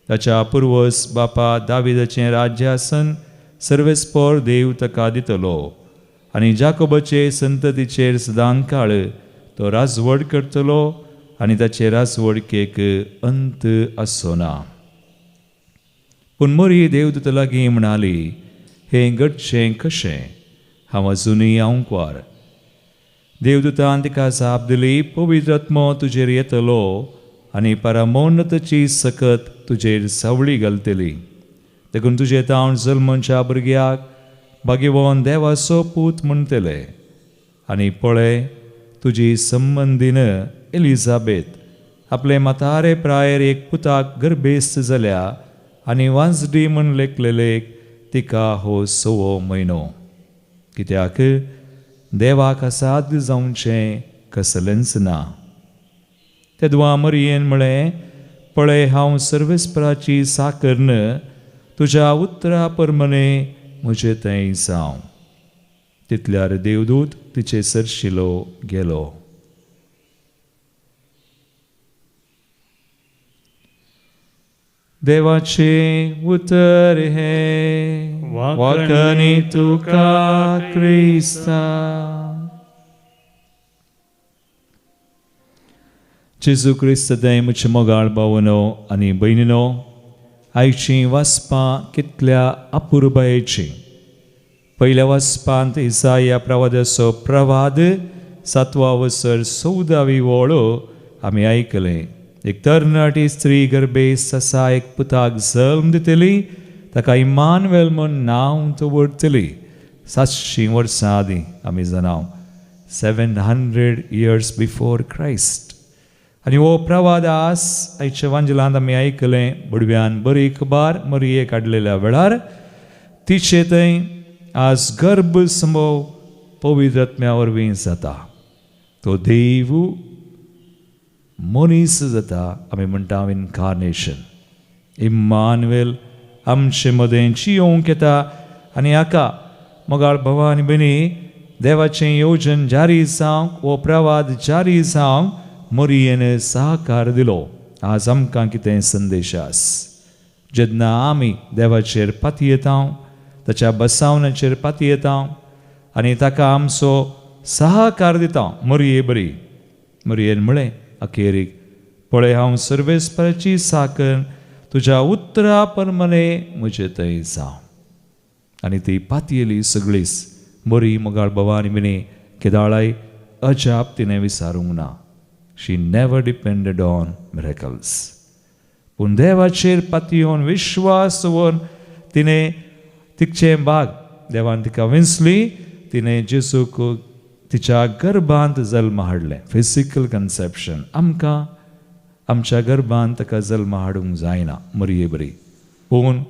ताच्या पुर्वज बापा दाविदाचें राज्यासन सर्वेस्पोर देव ताका दितलो आनी जाकोबाचे संततीचेर सदांकाळ तो राजवड करतलो आनी ताचे राजवडकेक अंत आसचो ना. पूण मरी देवदूता लागीं म्हणाली, हें घडचें कशें? हांव अजुनूय आंकवार. देवदूतान तिका जाप दिली, पवित्र आत्मो तुजेर येतलो आनी परमोन्नताची सकत तुजेर सावळी घालतली. देखून तुजे तावन जल्मच्या भुरग्याक भाग्यवान देवाचो पूत म्हणटले. आनी पळय, तुजी संबंदीन एलिझाबेथ आपले म्हातारे प्रायेर एक पुताक गर्भेस्त जाल्या आनी वांजडी म्हूण लेखलेलेक तिका हो 6वो म्हयनो. कित्याक देवाक असाध्य जावचें कसलेंच ना. तेदवा मरियेन म्हळें, पळय, हांव सर्वेस्पराची साकर्न, तुज्या उतरा परमने म्हजे थंय जावं. तितल्यार देवदूत तिचे सरशिलो गेलो. देवाचें उतर हें. वाकणी तुका क्रिस्ता. जेजू क्रिस्त म्हजे मोगाळ भावनो आनी भयणीनो, आयचीं वाचपां कितल्या अपुरबायेचीं. पयल्या वाचपांत इसाया प्रवादाचो प्रवाद 7वा वसर 14वी वळ आमी आयकलें. एक तरणाटी स्त्री गर्भेस्त आसा, एक पुताक जल्म दितली, ताका इमानुएल म्हूण नांव दवरतली. 700 वर्सां आदीं आमी जाणां, 700 years before Christ. आनी हो प्रवाद आस आयच्या वांजलांत आमी आयकलें. बुडव्यान बरी खबर मरये काडलेल्या वेळार तिचे थंय आज गर्भ संभव पवित्र आत्म्या वरवीं जाता. तो देव मनीस जाता, आमी म्हणटा इनकार्नेशन. इम्मानुएल आमचे मदें जियोवंक येता. आनी हाका मोगाळ भावा आनी भयणी देवाचें येवजण जारी जावंक, हो प्रवाद जारी जावंक मरियेन सहकार दिलो. आज आमकां कितें संदेश आस? जेन्ना आमी देवाचेर पातयेता, ताच्या बसावणाचेर पातयेता आनी ताका आमचो सहकार दिता, मरिये बरी मरियेन म्हळें अखेरीक, पळय हांव सर्वेस्पराची साकर, तुज्या उतरा प्रमाणे म्हजे थंय जावं. आनी ती पातयेली सगळीच बरी मोगाळ भावा आनी भयणी केदाळाय अजाप तिणें विसारूंक ना. She never depended on miracles. पूण देवाचेर पातयेवन विश्वास दवरून तिणें तिचें भाग देवान तिका विंचली. तिणें जेजूक तिच्या गर्भांत जल्म हाडलें. Physical conception. आमकां आमच्या गर्भांत ताका जल्म हाडूंक जायना मरिये बरी, पूण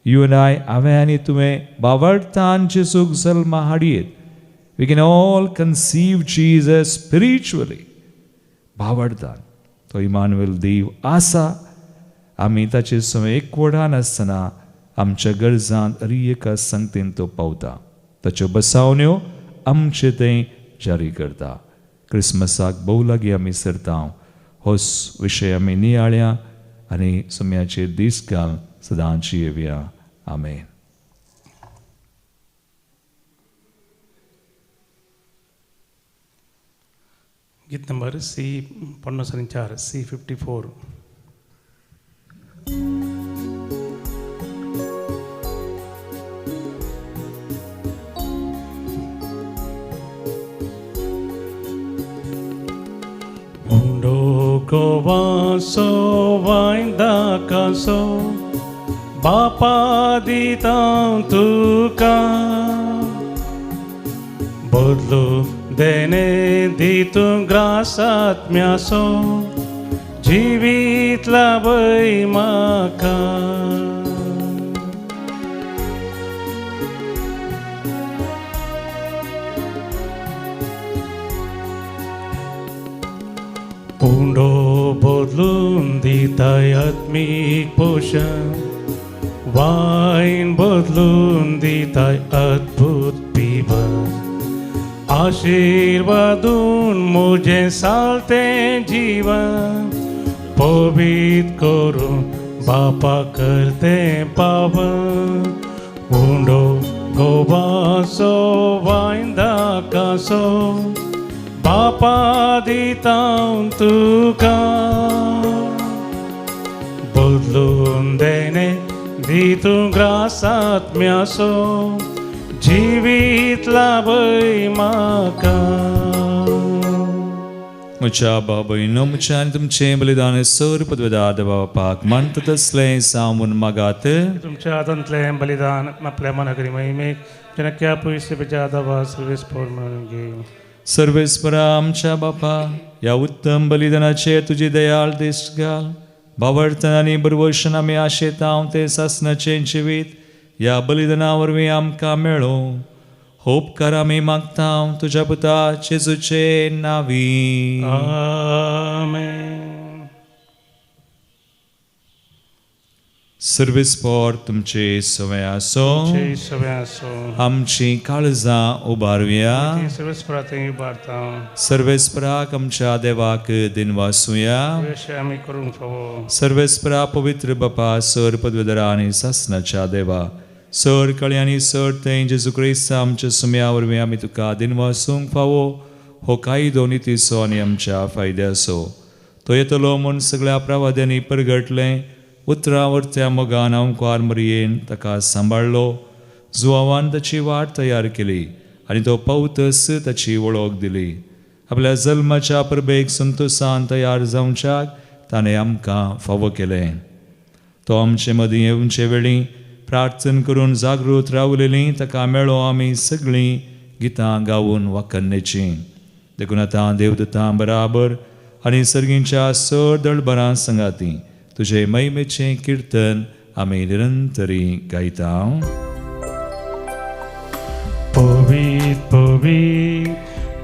you and I, हांवें आनी तुवें बावडतान जेजूक जल्म हाडयेत. We can all conceive Jesus spiritually. भावार्थान तो इमानुएल देव आसा. आमी ताचे समें एकवटान आसतना आमच्या गरजांत हर एका संगतीन तो पावता. ताच्यो बसावण्यो आमचे थंय जारी करता. क्रिसमसाक भोव लागीं आमी सरता. होच विशय आमी नियाळया आनी सम्याचेर दीस घाल सदांच येवया. आमेन. गीत नंबर सी 54, सी 54. उंडो गोवासो वायंदा कासो बापा दिता तुका, बदलू देने दी तूं ग्रासात्म्यासो जिवीत लाभय म्हाका. उंडो बदलून दिताय आत्मीक पोशण, वायन बदलून दिताय अद्भुत पिबन, आशीर्वादून म्हजें सालतें जीवन, पवित्र करून बापा करतें पावन. उंडो गोवासो वायंदा कासो बापा दिता तुका, बदलून देने दी तूं ग्रासात्म्यासो जिवीत लाभय म्हाका. म्हज्या बाबयनो, म्हज्या आनी तुमचें बलिदान सर पदवेदार देवा बापाक मानता तसलें जावं मागात. तुमच्या हातांतलें बलिदान आपल्या मनाकरी महिमेक जेन्ना पयशे आदाबा सर्वेस्पर म्हणून घेव. सर्वेस्परा आमच्या बापा, ह्या उत्तम बलिदानाचेर तुजी दयाळ दिश्ट घाल. भावार्थान आनी बरवशन आमी आशेता तें सासणाचें जिवीत ह्या बलिदाना वरवीं आमकां मेळो. उपकार आमी मागता तुज्या पुता जेजूचे नांवी. आमेन. सर्वेस्पर तुमचे सवय आसो. आमची काळजां उबारुया. सर्वेस्पराक आमच्या देवाक दिनवासुया. सर्वेस्परा पवित्र बापा, सर पदवेदरा आनी सासणाच्या देवा, सर कळी आनी सर थंय जेजू क्रिस्त आमच्या सुम्या वरवीं आमी तुका दिनवासूंक फावो. हो कायदो नितीचो आनी आमच्या फायद्याचो. तो येतलो म्हूण सगळ्या प्रवाद्यांनी परगटलें. उतरां वरत्या मोगान अंकुआर मरियेन ताका सांबाळ्ळो. जुवावान ताची वाट तयार केली आनी तो पावतस ताची वळख दिली. आपल्या जल्माच्या परबेक संतोसान तयार जावच्याक ताणें आमकां फावो केलें. तो आमचे मदीं येवचे वेळी प्रार्थना करून जागृत रावलेली ताका मेळो आमी सगळीं गितां गावन वाकन्नेचीं. देखून आतां देवदूतां बराबर आनी सर्गींच्या सर दळबरां संगाती तुजे महिमेचें किर्तन आमी निरंतरी गायता. पवित्र पवित्र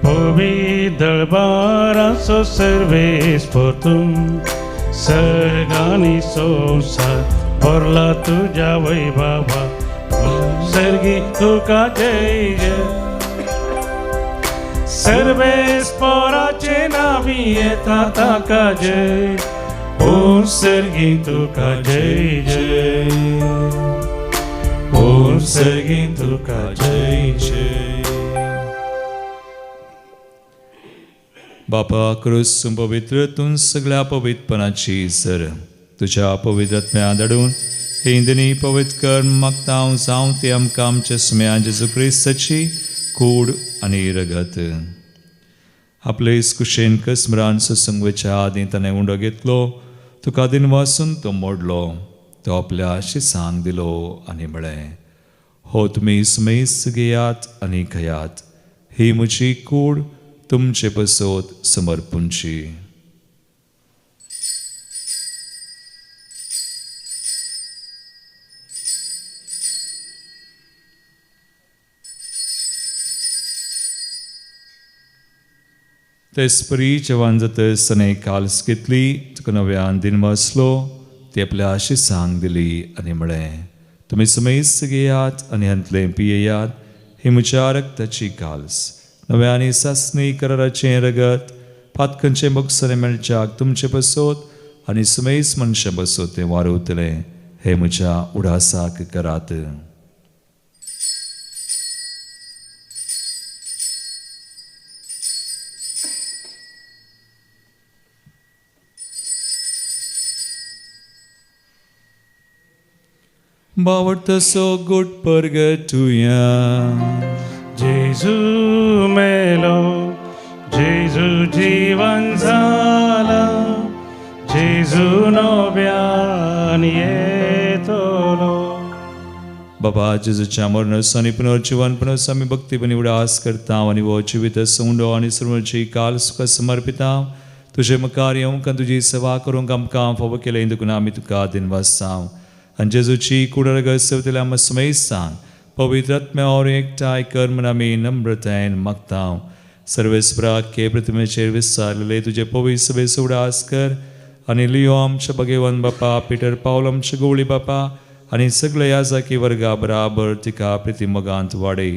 पवित्र दळबाराचो सर्वेस्पर तूं, सर्गांनी संवसार भरला तुज्या वैभवा, सर्गी तुका जय जय. सर्वेस्पराचे नावी येता ताका जय, ओ सर्गी तुका जय जय, ओ सर्गी तुका जय जय. बापा क्रूस पवित्र तूं सगळ्या पवित्रपणाची सर तुज्या पवित्र आत्म्या धाडून हे इंदनी पवित्र कर मागता हांव जावं ते आमकां आमच्या सुम्या जेजू क्रिस्ताची कूड आनी रगत. आपले कुशेन कसमरान ससंगवेच्या आदीं ताणें उंडो घेतलो, तुका दिनवासून तो मोडलो, तो आपल्या शिसांक दिलो आनी म्हळें, हो तुमी सुमेस घेयात आनी खायात, ही म्हजी कूड तुमचे पसत समर्पूंची. तेचपरी जेवण जातच ताणें काल्स घेतली, तुका नव्यान दिनवासलो, ती आपल्या शिसांक दिली आनी म्हळें, तुमी सुमेस घेयात आनी हांतलें पियेयात, ही म्हज्या रक्ताची काल्स, नव्या आनी सासणी कराराचें रगत, पातकांचें बक्षाणें मेळच्याक तुमचे पसत आनी सुमेस मनशां पसत तें वारवतलें, हें म्हज्या उडासाक करात. बावडतसो गुट परगटुया. जेजू मेलो, जेजू जीवन जाला, जेजू नव्यान येतलो. बाबा जेजूच्या मरणाचो आनी पुनर्जिवनपणाचो आमी भक्तीपणी उडास करता आनी हो जिवीत सौंडो आनी सर्वांची काल सुखा समर्पिता. तुजे मुखार येवंक आनी तुजी सेवा करूंक आमकां फावो केलें देखून आमी तुका दिनवासांव. आनी जेजूची कुडरगत सेवतल्या आमकां सुमेस्तान पवित्र आत्म्या वरवीं एकठांय कर म्हूण आमी नम्रतायेन मागता. सर्वेस्पराक के प्रतिमेचेर विस्तारलेले तुजे पवित्र सभेचो उडास कर आनी लियो आमच्या भगेवन बापा, पिटर पावल आमच्या गवळी बापा आनी सगळे याजाकी वर्गा बराबर तिका प्रितीमोगांत वाडय.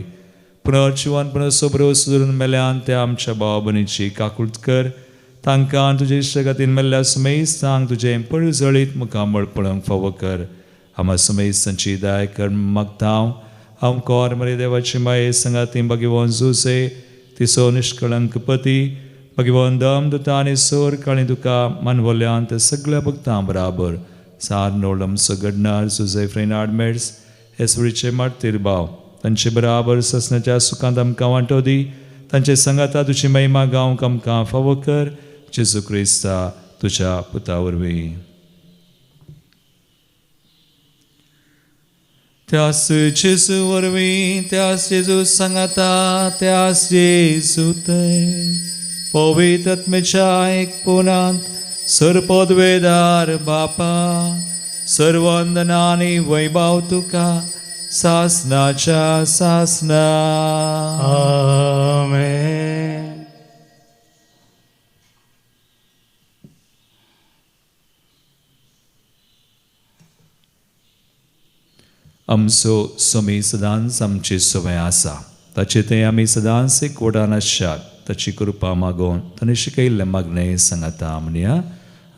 पुनर्जिवन पुनर्सोबरो सुदरून मेल्यान त्या आमच्या भाव भयणीची काकूट कर, तांकां तुजे इश्टागतीन मेल्ल्या सुमेस्तांक तुजें पळजळीत मुखामळ पळोवंक फावो कर. आमा सुमेस्तांची दया कर मागता. हांव कोर मरे देवाची माये संगाती भगवान जुसे तिसो निष्कळंक पती भगवान दम दुता आनी सोर काळी तुका मानवल्यान त्या सगळ्या भक्तां बराबर सार नोळमसो घडणार जुजे फ्रेनार्ड मेड्स हे सुरीचे मार्तीर भाव तांचे बराबर ससनाच्या सुखांत आमकां वांटो दी, तांचे संगाता तुजी महिमा गावंक आमकां फावो कर. जेजू क्रिस्ता तुज्या पुता वरवीं. त्यास जेजू वरवीं, त्यास जेजू सांगाता, त्यास जेजू ते पवित्र आत्म्याच्या एकपणांत सर्वपदवेदार बापा, सर्वंदना आनी वैभव तुका सासनाच्या सासना. आमेन. आमचो स्वामी सदांच आमची सवय आसा, ताचे थंय आमी सदांच एक वडान आसशात, ताची कृपा मागोवन ताणें शिकयल्लें मागणें सांगाता म्हणया.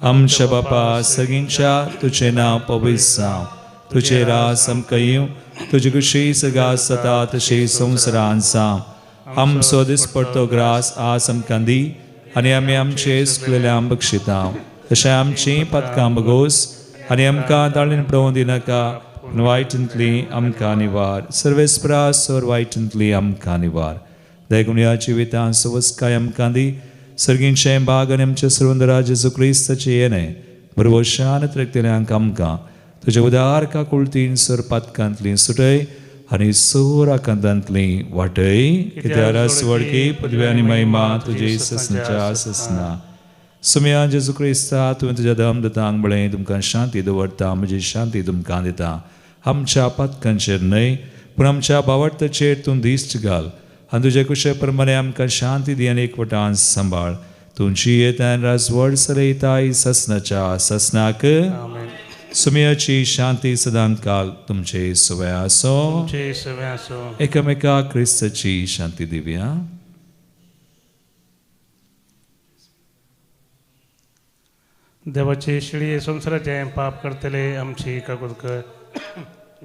आमच्या बापा सगळींच्या तुजें नांव पवित्र जावं, तुजें राज आमकां येवं, तुजी खुशी सगळ्या जाता तशी संवसारांत जावं. आमचो दिसपडतो ग्रास आज आमकां दी आनी आमी आमचे चुकलेल्यांक बक्षिता, तशें आमचीं पातकां बगोस आनी आमकां ताळीन पळोवंक दिनाका, वायटांतली आमकां निवार. सर्वेस्परा सर वायटांतली आमकां निवार. देखून ह्या जिवितांत सवस्काय आमकां दी, सर्गींचें भाग आनी आमच्या सर्वंदरा जेजू क्रिस्ताचें येणें बरोबर त्रेकतल्यांक आमकां तुज्या उदार काकुळतीन सर पातकांतली सुटय आनी सोर आकांतांतली वाटय. कित्याक वडकी पदवी आनी महिमा तुजी ससनाच्या ससना. सुमया जेजू क्रिस्ता तुवें तुज्या दमदतांक म्हळें तुमकां शांती दवरता म्हजी शांती तुमकां दिता आमच्या पातकांचेर न्हय पूण आमच्या बावडताचेर तूं दिश्ट घाल आनी तुजे कुशे प्रमाणे आमकां शांती दी आनी एकवटान सांबाळ तुमची येतान राजवड चलयताय ससनाच्या ससनाक. सुमयाची शांती सदांकाल तुमचे सवय आसो. एकामेका क्रिस्ताची शांती दिवया. देवाचे शिळये संवसाराचें पाप करतले आमची काकूत कर.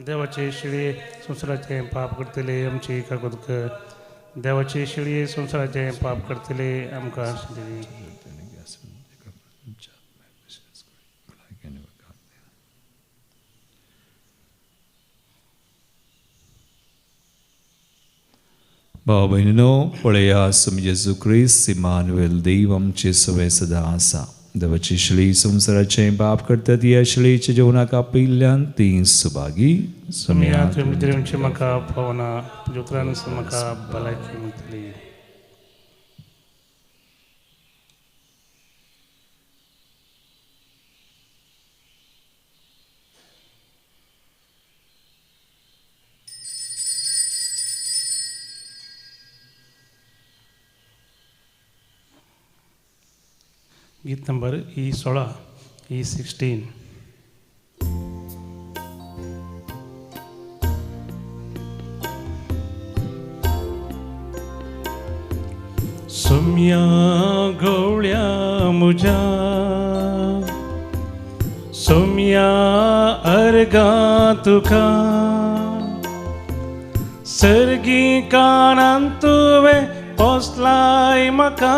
देवाचे शिळये संवसाराचें पाप करतले आमची काकूत कर. देवाचे शिळये संवसाराचें पाप करतले आमकां. भाव भयणीनो पळया सुम जेजू क्रिस्त इमानुएल देव आमचे सवय सदां आसा. देवाची शिळी संवसाराचें पाप करता ती ह्या शिळीच्या जेवणाक आपयिल्ल्यान ती सुभागी. सुमया तुमची म्हाका पावना तुज्या उपरांत म्हाका भलायकी मेळटली. गीत नंबर E16 E16. सुम्या गवळ्या मुझ्या सुम्या अर्गा तुका सर्गी कानान तुवें पोसलाय म्हाका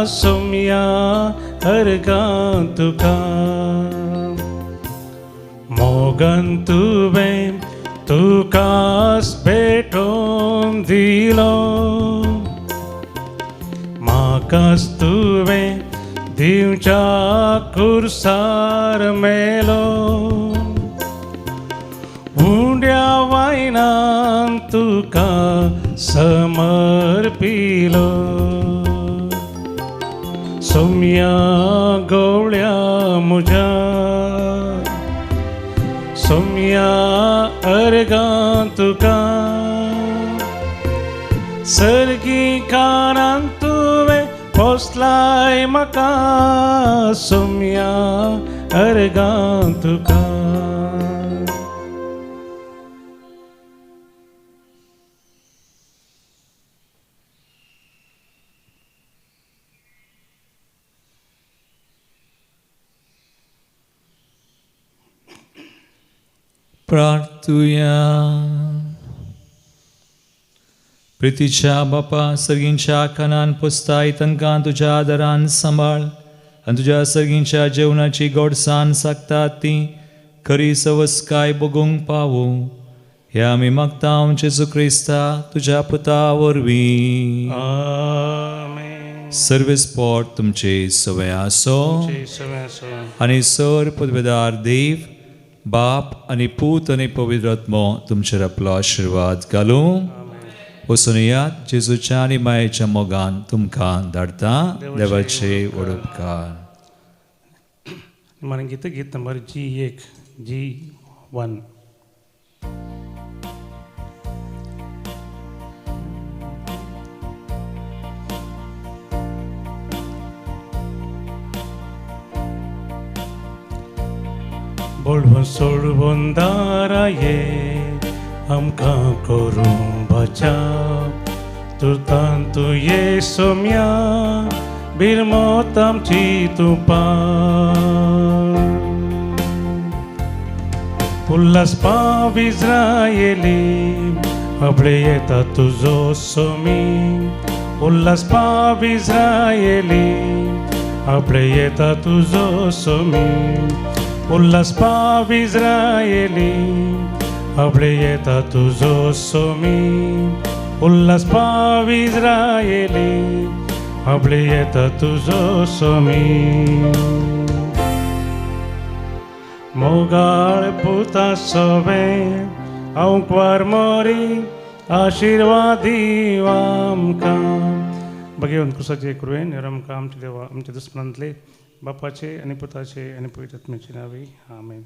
सुम्या अर्गा तुका मोगन तुवें तुकास भेटोवन दिलो म्हाकास तुवें दिवच्या कुर्सार मेलो उंड्या वायनान तुका समर्पिलो सुम्या गवळ्या मुझ्या सुम्या अर्गां तुका सर्गी कानान तुवें पोसलाय म्हाका सुम्या अर्गां तुका. प्रार्थुया. प्रितीच्या बापा सर्गींच्या खानान पोसताय तांकां तुज्या आदारान सांबाळ आनी तुज्या सर्गींच्या जेवणाची गोडसान सागतात ती खरी सवस्काय बगूंक पावूं हे आमी मागता जेजू क्रिस्ता तुज्या पुता वरवीं. सर्वेस पोट तुमचे सवय आसो आनी सर पदवेदार देव बाप आनी पूत आनी पवित्र आत्मो तुमचेर आपलो आशिर्वाद घालूं. वचून येयात जेजूच्या आनी मायेच्या मोगान तुमकां धाडटा. देवाचे व्हड उपकार. गीत गीत नंबर G1 G1. बोलवून सोडवून दाराये आमकां करूं बचाव तुर्तान तूं ये सोम्या बिरमोत आमची तूं पाव उल्हास पाव इस्रायली आपले येता तुजो सोमी उल्हास पाव इस्रायली आपले येता तुजो सोमी उल्हास पाव इस्रायली आपले येता तुजो सोमी उल्हास पाव इस्रायली आपले येता तुजो सोमी. मोगाळ पुता सोवें आंकवार मोरी आशिर्वाद दी आमकां बघेवन क्रुसाचे कृवेन आमकां आमच्या देवा आमच्या दुस्मनांतले बापाचे आनी पुताचे आनी पवित्र आत्म्याचे नांवी आमेन.